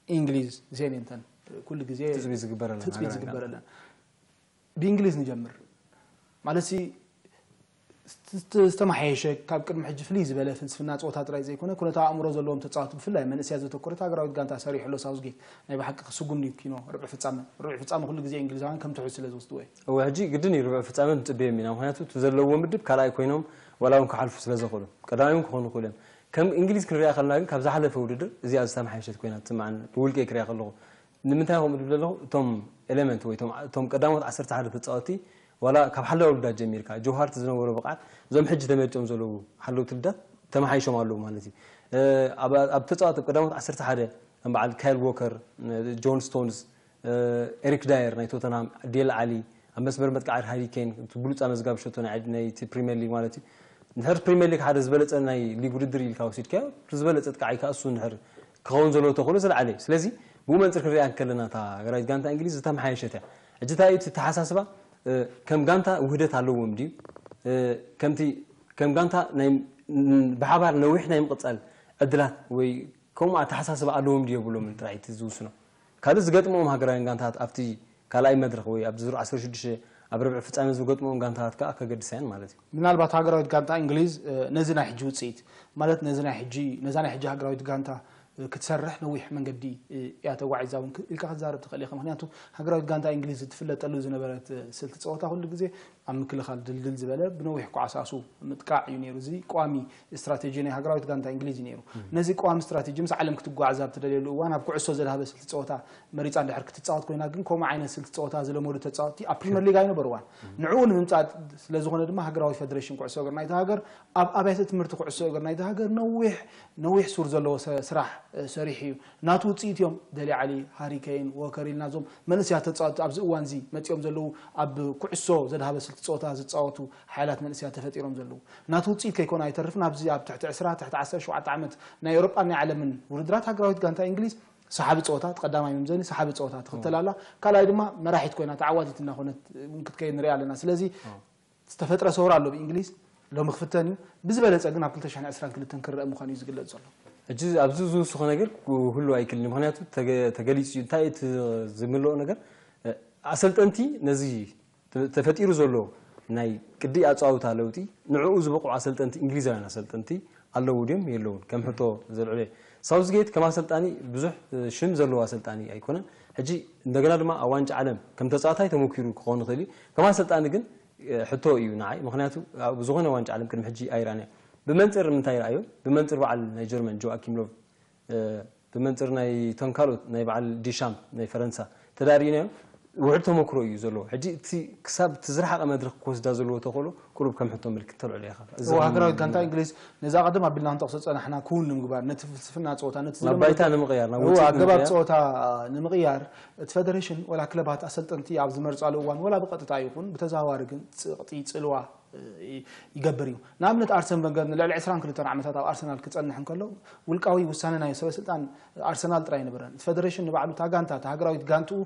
እንግሊዝ እዚአን እየን እተን ኩሉ ግዜ ትፅቢት ዝግበረለን ትፅቢት ሃገራውያን ጋንታታት። ዝግበረለን። ብእንግሊዝ ንጀምር ማለት ሲ ዝተመሓየሸ ካብ ቅድሚ ሕጂ ፍልይ ዝበለ ፍልስፍና ፀወታ ጥራይ ዘይኮነ ኩነታዊ ኣእምሮ ዘለዎም ተፃወቲ ብፍላይ መንእሰያት ዘተኮረት ሃገራዊት ጋንታ ሰሪሑ ኣሎ ሳውዝጌት። ናይ ብሓቂ ክስጉም ድዩ ኪኖ ርብዒ ፍፃመ? ርብዒ ፍፃመ ኩሉ ግዜ እንግሊዛውያን ከም ትሑት ስለ ዝወስድዎ እዩ። እወ ሕጂ ግድን እዩ ርብዒ ፍፃመ ንፅበዮም ኢና፣ ምክንያቱ እቲ ዘለዎም ምድብ ካልኣይ ኮይኖም ዋላ እውን ክሓልፉ ስለ ዝኽእሉ ቀዳማይ እውን ክኾኑ ይኽእሉ እዮም። ከም እንግሊዝ ክንሪኣ ከለና ግን ካብ ዝሓለፈ ውድድር እዚኣ ዝተመሓየሸት ኮይና ትስምዓኒ ብውልቀይ ክሪኣ ከለኹ። ንምንታይ ከምኡ ዝብል ዘለኹ እቶም ኤለመንት ወይ እቶም ቀዳሞት ዓሰርተ ሓደ ተፃወትቲ ዋላ ካብ ሓለዋ ውድዳት ጀሚርካ ጆው ሃርት ዝነበሮ ብቕዓት እዞም ሕጂ ተመሪፆም ዘለዉ ሓለውቲ ውድዳት ተመሓይሾም ኣለዉ ማለት እዩ። ኣብ ተፃወቲ ቀዳሞት ዓሰርተ ሓደ ከም በዓል ካይል ዎከር፣ ጆን ስቶንስ፣ ኤሪክ ዳየር ናይ ቶተንሃም፣ ዴል ዓሊ ኣብ መስመር መጥቃዕቲ ሃሪ ኬን ብሉፃ መዝጋብ ሸቶ ናይ ፕሪምየር ሊግ ማለት እዩ። እንድሕር ፕሪምየር ሊግ ሓደ ዝበለጸ ናይ ሊግ ውድድር ኢልካ ወሲድካዮ፣ ዝበለጸ ጥቃዓይ ከኣ እሱ እንድሕር ክኸውን ዘለዎ ተኽእሎ ዝለዓለ እዩ። ስለዚ ብኡ መንጽር ክንሪኣ እንከለና፣ እታ ሃገራዊት ጋንታ እንግሊዝ ዝተመሓየሸት እያ። ሕጂ እንታይ እዩ እቲ ኣተሓሳስባ? እ፣ ከም ጋንታ ውህደት ኣለዎም ድዩ? እ፣ ከምቲ ከም ጋንታ ናይ፣ ን-፣ ብሓባር ነዊሕ ናይ ምቕጻል ዕድላት ወይ ከምኡ ኣተሓሳስባ ኣለዎም ድዩ የብሎምን ጥራይ እቲ ዝውስኖ። ካልእ ዝገጥምኦም ሃገራውያን ጋንታት ኣብቲ ካልኣይ መድረኽ ወይ ኣብዚ ዙር ዓሰርተ ሽዱሽተ ኣብ ርብዒ ፍጻመ ዝገጥምኦም ጋንታታት ከኣ ከገድሳ እየን ማለት እዩ። ምናልባት ሃገራዊት ጋንታ እንግሊዝ፣ እ፣ ነዚ ናይ ሕጂ ውጽኢት፣ ማለት ነዚ ናይ ሕጂ፣ ነዛ ናይ ሕጂ ሃገራዊት ጋንታ፣ እ፣ ክትሰርሕ ነዊሕ መንገዲ፣ እ፣ እያ ተጓዒዛ እውን ክ-፣ ኢልካ ክትዛረብ ትኽእል ኢኻ። ምኽንያቱ ሃገራዊት ጋንታ እንግሊዝ እትፍለጠሉ ዝነበረት፣ እ፣ ስልቲ ጸወታ ኩሉ ግዜ ኣብ ምክልኻል ድልድል ዝበለ ብነዊሕ ኳዕሳሱ ምጥቃዕ እዩ ነይሩ። እዚ ቀዋሚ ስትራቴጂ ናይ ሃገራዊት ጋንታ እንግሊዝ እዩ ነይሩ። ነዚ ቀዋሚ ስትራቴጂ ምስ ዓለም ክትጓዓዝ ኣብ ትደልየሉ እዋን ኣብ ኩዕሶ ዘድሃበ ስልቲ ጸወታ መሪጻ እንድሕር ክትጻወት ኮይና ግን ከምኡ ዓይነት ስልቲ ጸወታ ዝለመዱ ተጻወትቲ ኣብ ፕሪምየር ሊግ ኣይነበርዋን። ንዕኡ ንምምጻእ ስለ ዝኾነ ድማ ሃገራዊ ፌደሬሽን ኩዕሶ እግሪ ናይቲ ሃገር ኣብ ኣብያተ ትምህርቲ ኩዕሶ እግሪ ናይቲ ሃገር ነዊሕ ነዊሕ ሱር ዘለዎ ሰ-፣ ስራሕ፣ እ፣ ሰሪሑ እዩ። ናቱ ውጽኢት እዮም ደሊ ዓሊ፣ ሃሪ ኬን፣ ዎከር ኢልና እዞም መንእሰያት ተጻወትቲ ኣብዚ እዋን እዚ መጺኦም ዘለዉ ኣብ ኩዕሶ ዘድሃበ ስልቲ ጸወታ ዝጻወቱ ሓያላት መንእሰያት ተፈጢሮም ዘለዉ። ናቱ ውጽኢት ከይኮነ ኣይተርፍን ኣብዚ ኣብ ትሕቲ ዕስራ ትሕቲ ዓሰርተ ሸውዓተ ዓመት ናይ ኤውሮጳን ናይ ዓለምን ውድድራት ሃገራዊት ጋንታ እንግሊዝ ሰሓቢ ጸወታ እቲ ቀዳማይ መምዘኒ ሰሓቢ ጸወታ ትኽተል ኣላ። ካልኣይ ድማ መራሒት ኮይና ተዓዋቲት እናኾነት እውን ክትከይድ ንሪኣ ኣለና። ስለዚ ዝተፈጥረ ሰውራ ኣሎ ብእንግሊዝ ሎሚ ክፍተን እዩ። ብዝበለጸ ግን ኣብ ክልተ ሽሕን ዕስራን ክልተን ክረአ ምዃኑ እዩ ዝግለጽ ዘሎ። ሕጂ ኣብዚ ዝውስኾ ነገር ክህሉ ኣይክእልን እዩ። ምኽንያቱ ተገ-፣ ተገሊጹ እዩ። እንታይ እቲ ዝምልኦ ነገር? እ፣ ኣሰልጠንቲ ነዚ ተ-፣ ተፈጢሩ ዘሎ ናይ ቅዲ ኣጻውታ ለውጢ ንዕኡ ዝበቕዑ ኣሰልጠንቲ፣ እንግሊዛውያን ኣሰልጠንቲ ኣለዉ ድዮም የለውን? ከም ሕቶ ዘልዕሎ እየ። ሳውዝጌት ከም ኣሰልጣኒ ብዙሕ፣ እ፣ ሽም ዘለዎ ኣሰልጣኒ ኣይኮነን። ሕጂ እንደገና ድማ ኣብ ዋንጫ ዓለም ከም ተጻዋታይ ተመኪሩ ክኸውን ይኽእል እዩ። ከም ኣሰልጣኒ ግን፣ እ፣ ሕቶ እዩ ንዓይ። ምኽንያቱ ኣብ ዝኾነ ዋንጫ ዓለም ቅድሚ ሕጂ ኣይረኣናዮ። ብመንጽር ምንታይ ይረኣዮ? ብመንጽር በዓል ናይ ጀርመን ጆኣኪም ሎቭ፣ እ፣ ብመንጽር ናይ ቶም ካልኦት ናይ በዓል ዲሻም ናይ ፈረንሳ ተዳሪእናዮ ውሑድ ተመክሮ እዩ ዘለዎ። ሕጂ እቲ ክሳብ እቲ ዝረሓቐ መድረኽ ክወስዳ ዘለዎ ተኽእሎ ቁሩብ ከም ሕቶ ምልክት ተልዕሎ ኢኻ። እዚ እዎ፣ ከም ሃገራዊት ጋንታ እንግሊዝ ነዛ ቀደም ኣቢልና ክንጠቕሶ ዝጸናሕና ክውን ንምግባር፣ ነቲ ፍልስፍና ጸወታ፣ ነቲ ናብ ባይታ ዝለመደቶ ንምቕያር፣ ናብ እዎ፣ ውጽኢት ኣገባብ ንምቕያር። ጸወታ ንምቕያር፣ እቲ ፌደሬሽን ወላ ክለባት ኣሰልጠንቲ ኣብ ዝመርጻሉ እዋን፣ ወላ ብቐጥታ ይኹን ብተዘዋዋሪ ግን ጽቕጢ፣ ጽልዋ፣ እ፣ ይገብር እዩ። ንኣብነት ኣርሰን ቨንገር ንልዕሊ ዕስራን ክልተን ዓመታት ኣብ ኣርሰናል ክጸንሕ እንከሎ፣ ውልቃዊ ውሳነ ናይ ሰበ ስልጣን ኣርሰናል ጥራይ ኣይነበረን። እቲ ፌደሬሽን ንባዕሉ እታ ጋንታ፣ እታ ሃገራዊት ጋንትኡ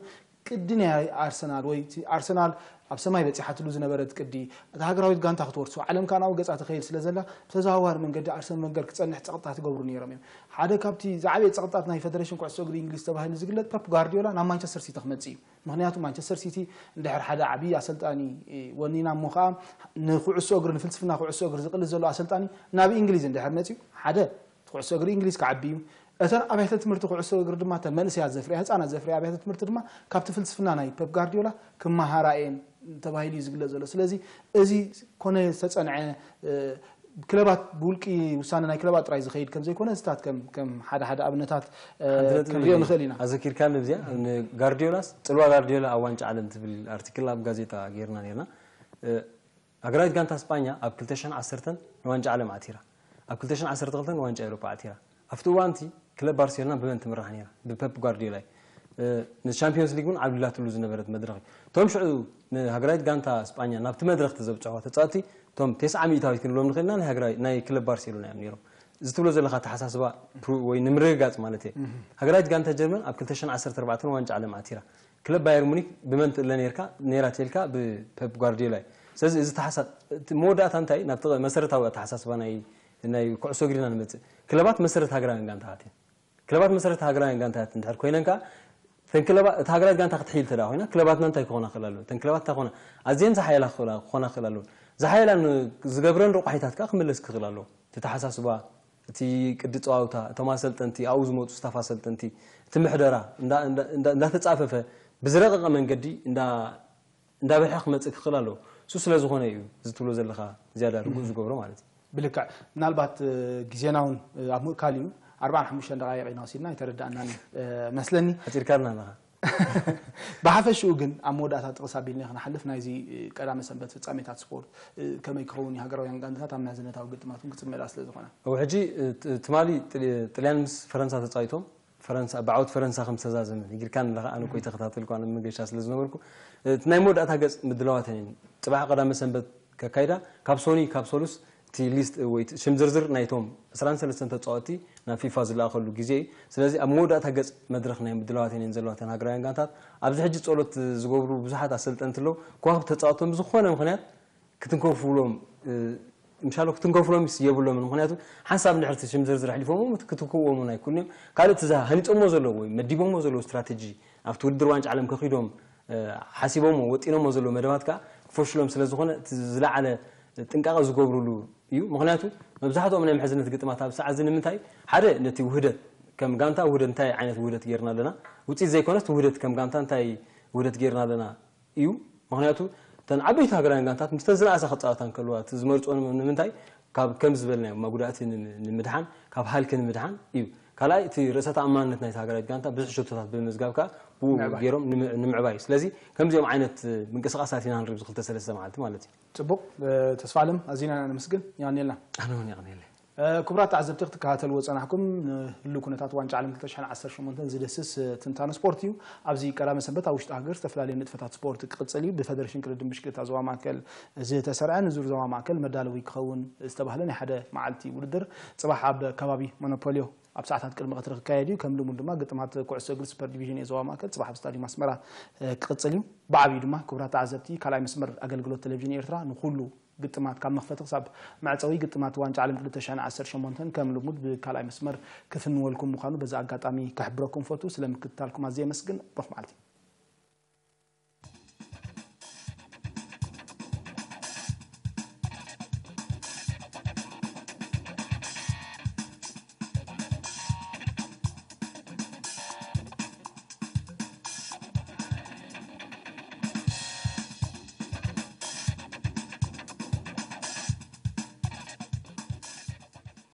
ቅዲ ናይ ኣርሰናል ወይ እቲ ኣርሰናል ኣብ ሰማይ በጺሓትሉ ዝነበረት ቅዲ፣ እታ ሃገራዊት ጋንታ ክትወርሶ፣ ዓለም ከኣ ናብኡ ገጻ ትኸይድ ስለ ዘላ፣ ብተዘዋዋሪ መንገዲ ኣርሰን ቨንገር ክጸንሕ ጸቕጥታት ይገብሩ ነይሮም እዮም። ሓደ ካብቲ ዝዓበየ ጸቕጥታት ናይ ፌደሬሽን ኩዕሶ እግሪ እንግሊዝ ተባሂሉ ዝግለጽ ፐፕ ጓርዲዮላ ናብ ማንቸስተር ሲቲ ክመጽእ እዩ። ምኽንያቱ ማንቸስተር ሲቲ እንድሕር ሓደ ዓብዪ ኣሰልጣኒ፣ እ፣ ወኒና እሞ ከኣ ንኩዕሶ እግሪ፣ ንፍልስፍና ኩዕሶ እግሪ ዝቕልስ ዘሎ ኣሰልጣኒ ናብ እንግሊዝ እንድሕር መጺኡ፣ ሓደ እቲ ኩዕሶ እግሪ እንግሊዝ ክዓቢ እዩ። እተን ኣብያተ ትምህርቲ ኩዕሶ እግሪ ድማ፣ እተን መንእሰያት ዘፍርያ፣ ህጻናት ዘፍርያ ኣብያተ ትምህርቲ ድማ ካብቲ ፍልስፍና ናይ ፐፕ ጋርዲዮላ ክመሃራ እየን ተባሂሉ እዩ ዝግለጽ ዘሎ። ስለዚ እዚ ኮነ ዝተጸንዐ፣ እ፣ ክለባት ብውልቂ ውሳነ ናይ ክለባት ጥራይ ዝኸይድ ከም ዘይኮነ፣ እዚታት ከም፣ ከም ሓደ ሓደ ኣብነታት፣ እ፣ ሓንቲ ነጥቢ ክንሪኦ ንኽእል ኢና። ኣዘኪርካኒ እዚኣ፣ ንጋርዲዮላስ፣ ጽልዋ ጋርዲዮላ ኣብ ዋንጫ ዓለም ትብል ኣርቲክል ኣብ ጋዜጣ ጌርና ኔርና። እ፣ ሃገራዊት ጋንታ ስጳኛ ኣብ ክልተ ሽሕን ዓሰርተን ንዋንጫ ዓለም ኣቲራ። ኣብ ክልተ ሽሕን ዓሰርተ ክልተን ንዋንጫ ኤውሮጳ ኣቲራ። ኣብቲ እዋንቲ ክለብ ባርሴሎና ብመን ትምራሕ ነይራ? ብፐፕ ጓርዲዮላ እዩ። እ፣ ንቻምፒዮንስ ሊግ እውን ዓብሊላትሉ ዝነበረት መድረኽ እዩ። እቶም ሽዑ ንሃገራዊት ጋንታ ስጳኛ ናብቲ መድረኽ ተዘብጽሖ ተጻወትቲ፣ እቶም ተስዓ ሚእታዊት ክንብሎም ንኽእልና ናይ ሃገራዊ-፣ ናይ ክለብ ባርሴሎና እዮም ነይሮም። እዚ ትብሎ ዘለኻ ኣተሓሳስባ ፕሩ-፣ ወይ ንምርግጋጽ ማለት እየ። ሃገራዊት ጋንታ ጀርመን ኣብ ክልተ ሽሕን ዓሰርተ ኣርባዕተን ዋንጫ ዓለም ኣቲራ። ክለብ ባየር ሙኒክ ብመን ትእለ ነይርካ፣ ነይራ ተልካ ብፐፕ ጓርዲዮላ እዩ። ስለዚ እዚ ተሓሳ-፣ እቲ መወዳእታ እንታይ ናብቲ መሰረታዊ ኣተሓሳስባ ናይ፣ ናይ ኩዕሶ እግሪና ንመጽእ። ክለባት መሰረት ሃገራውያን ጋንታታት እየን። ክለባት መሰረት ሃገራውያን ጋንታታት እንድሕር ኮይነን ከኣ፣ እተን ክለባ-፣ እታ ሃገራዊት ጋንታ ክትሕይል ተደኣ ኮይና፣ ክለባትና እንታይ ክኾና ክኽእል ኣለዎ? እተን ክለባት እንታይ ክኾና? ኣዝየን ዝሓየላ ክኽእላ-፣ ክኾና ክኽእል ኣለዎ። ዝሓየላ ን-፣ ዝገብረን ረቋሒታት ከኣ ክምለስ ክኽእል ኣለዎ። እቲ ተሓሳስባ፣ እቲ ቅዲ ጸዋውታ፣ እቶም ኣሰልጠንቲ፣ ኣብኡ ዝመጹ ስታፍ ኣሰልጠንቲ፣ እቲ ምሕደራ እንዳ-፣ እንዳ-፣ እንዳ-፣ እንዳተጻፈፈ፣ ብዝረቐቐ መንገዲ እንዳ-፣ እንዳበልሐ ክመጽእ ክኽእል ኣለዎ። እሱ ስለ ዝኾነ እዩ፣ እዚ ትብሎ ዘለኻ ዝያዳ ርጉእ ዝገብሮ ማለት እዩ። ብልክዕ፣ ምናልባት፣ እ፣ ግዜና እውን፣ እ፣ ኣብ ምእካል እዩ። ኣርባዓን ሓሙሽተን ደቓይቕ ኢና ወሲድና፣ ኣይተረዳእናን፣ እ፣ መስለኒ። ሓጺርካልና ኣለኻ። ብሓፈሽኡ ግን ኣብ መወዳእታ ጥቕስ ኣቢልና ክንሓልፍ ናይዚ፣ እ፣ ቀዳመ ሰንበት ፍጻሜታት ስፖርት፣ እ፣ ከመይ ክኸውን እዩ፣ ሃገራውያን ጋንታታት ኣብ መሕዝነታዊ ግጥማት እውን ክጽመዳ ስለ ዝኾነ። እው፣ ሕጂ፣ እ፣ ት-፣ ትማሊ ጥል-፣ ጥልያን ምስ ፈረንሳ ተጻዊቶም፣ ፈረንሳ፣ ብዓወት ፈረንሳ ከም ዝተዛዘመ ነጊርካኒ ኣለኻ። ኣነ እኮ ይተኸታተልኩ፣ ኣነ መገሻ ስለ ዝነበርኩ፣ እ፣ እቲ ናይ መወዳእታ ገጽ ምድላዋተን እየን። ጽባሕ ቀዳመ ሰንበት ከካይዳ፣ ካብ ሶኒ፣ ካብ ሰሉስ እቲ ሊስት ወይ እቲ ሽም ዝርዝር ናይቶም ዕስራን ሰለስተን ተጻወትቲ ናብ ፊፋ ዝለኣኸሉ ግዜ እዩ። ስለዚ ኣብ መወዳእታ ገጽ መድረኽ ናይ ምድላዋት እየን ዘለዋ እተን ሃገራውያን ጋንታት። ኣብዚ ሕጂ ጸሎት ዝገብሩ ብዙሓት ኣሰልጠንቲ ኣለዉ። ከዋኽብቲ ተጻወቶም ብዝኾነ ምኽንያት ክትንከፉሎም ምሻሎ ክትንከፉሎም የብሎምን። ምኽንያቱ ሓንሳብ እንድሕር እቲ ሽም ዝርዝር ኣሕሊፎም ክትንከፍዎም እውን ኣይክእሉን እዮም። ካልእ እቲ ሃኒጾሞ ዘለዉ ወይ መዲቦሞ ዘለዉ ስትራተጂ ኣብቲ ውድድር ዋንጫ ዓለም ከኺዶም ሓሲቦሞ ወጢኖሞ ዘለዉ መደባት ከዓ ክፈሽሎም ስለ ዝኾነ እቲ ዝለዓለ ጥንቃቐ ዝገብሩሉ እዩ። ምኽንያቱ መብዛሕትኦም ናይ ምሕዝነት ግጥማት ኣብ ሰዓት እዚ ንምንታይ ሓደ ነቲ ውህደት ከም ጋንታ ውህደት እንታይ ዓይነት ውህደት ጌርና ኣለና ውፅኢት ዘይኮነስ ውህደት ከም ጋንታ እንታይ ውህደት ጌርና ኣለና እዩ። ምኽንያቱ እተን ዓበይቲ ሃገራውያን ጋንታት ምስተን ዝነኣሳ ክፃወታ እንከለዋ እቲ ዝመርፅኦ ንምንታይ ካብ ከም ዝበልናዮ መጉዳእቲ ንምድሓን ካብ ሃልኪ ንምድሓን እዩ። ካልኣይ እቲ ርእሰ ተኣማንነት ናይቲ ሃገራዊት ጋንታ ብዙሕ ሽቶታት ብምምዝጋብ ከዓ ብኡ ገይሮም ንምዕባይ እዩ። ስለዚ ከምዚኦም ዓይነት ምንቅስቃሳት ኢና ንርኢ ኣብዚ ክልተ ሰለስተ መዓልቲ ማለት እዩ። ፅቡቕ። ተስፋ ኣለም ኣዚና ኢና ነመስግን። የቐንየልና። ኣነ እውን የቐንየለይ። ክቡራት ተዓዘብቲ ክትከታተልዎ ዝፀናሕኩም ንህሉ ኩነታት ዋንጫ ዓለም ክልተ ሽሕን ዓሰርተ ሸሞንተን ዝድህስስ ትንታነ ስፖርት እዩ። ኣብዚ ቀዳመ ሰንበት ኣብ ውሽጢ ሃገር ዝተፈላለዩ ንጥፈታት ስፖርት ክቕፅል እዩ። ብፈደሬሽን ቅድድም ብሽክሌታ ዞባ ማእከል ዝተሰርዐ ንዙር ዞባ ማእከል መዳለዊ ክኸውን ዝተባህለ ናይ ሓደ መዓልቲ ውድድር ፅባሕ ኣብ ከባቢ ሞኖፖልዮ ኣብ ሰዓታት ቅድሚ ቀትሪ ክካየድ እዩ። ከም ልሙድ ድማ ግጥማት ኩዕሶ እግሪ ሱፐር ዲቪዥን ኤ ዞባ ማእከል ፅባሕ ኣብ ስታዲየም ኣስመራ ክቕፅል እዩ። ብዓብዩ ድማ ክቡራት ተዓዘብቲ ካልኣይ መስመር ኣገልግሎት ቴሌቪዥን ኤርትራ ንኩሉ ግጥማት ካብ መኽፈቲ ክሳብ መዕፀዊ ግጥማት ዋንጫ ዓለም ክልተ ሽሕን ዓሰርተ ሸሞንተን ከም ልሙድ ብካልኣይ መስመር ክፍንወልኩም ምዃኑ በዚ ኣጋጣሚ ክሕብረኩም ፈቱ። ስለ ምክትታልኩም ኣዝየ የመስግን። ብሩኽ መዓልቲ።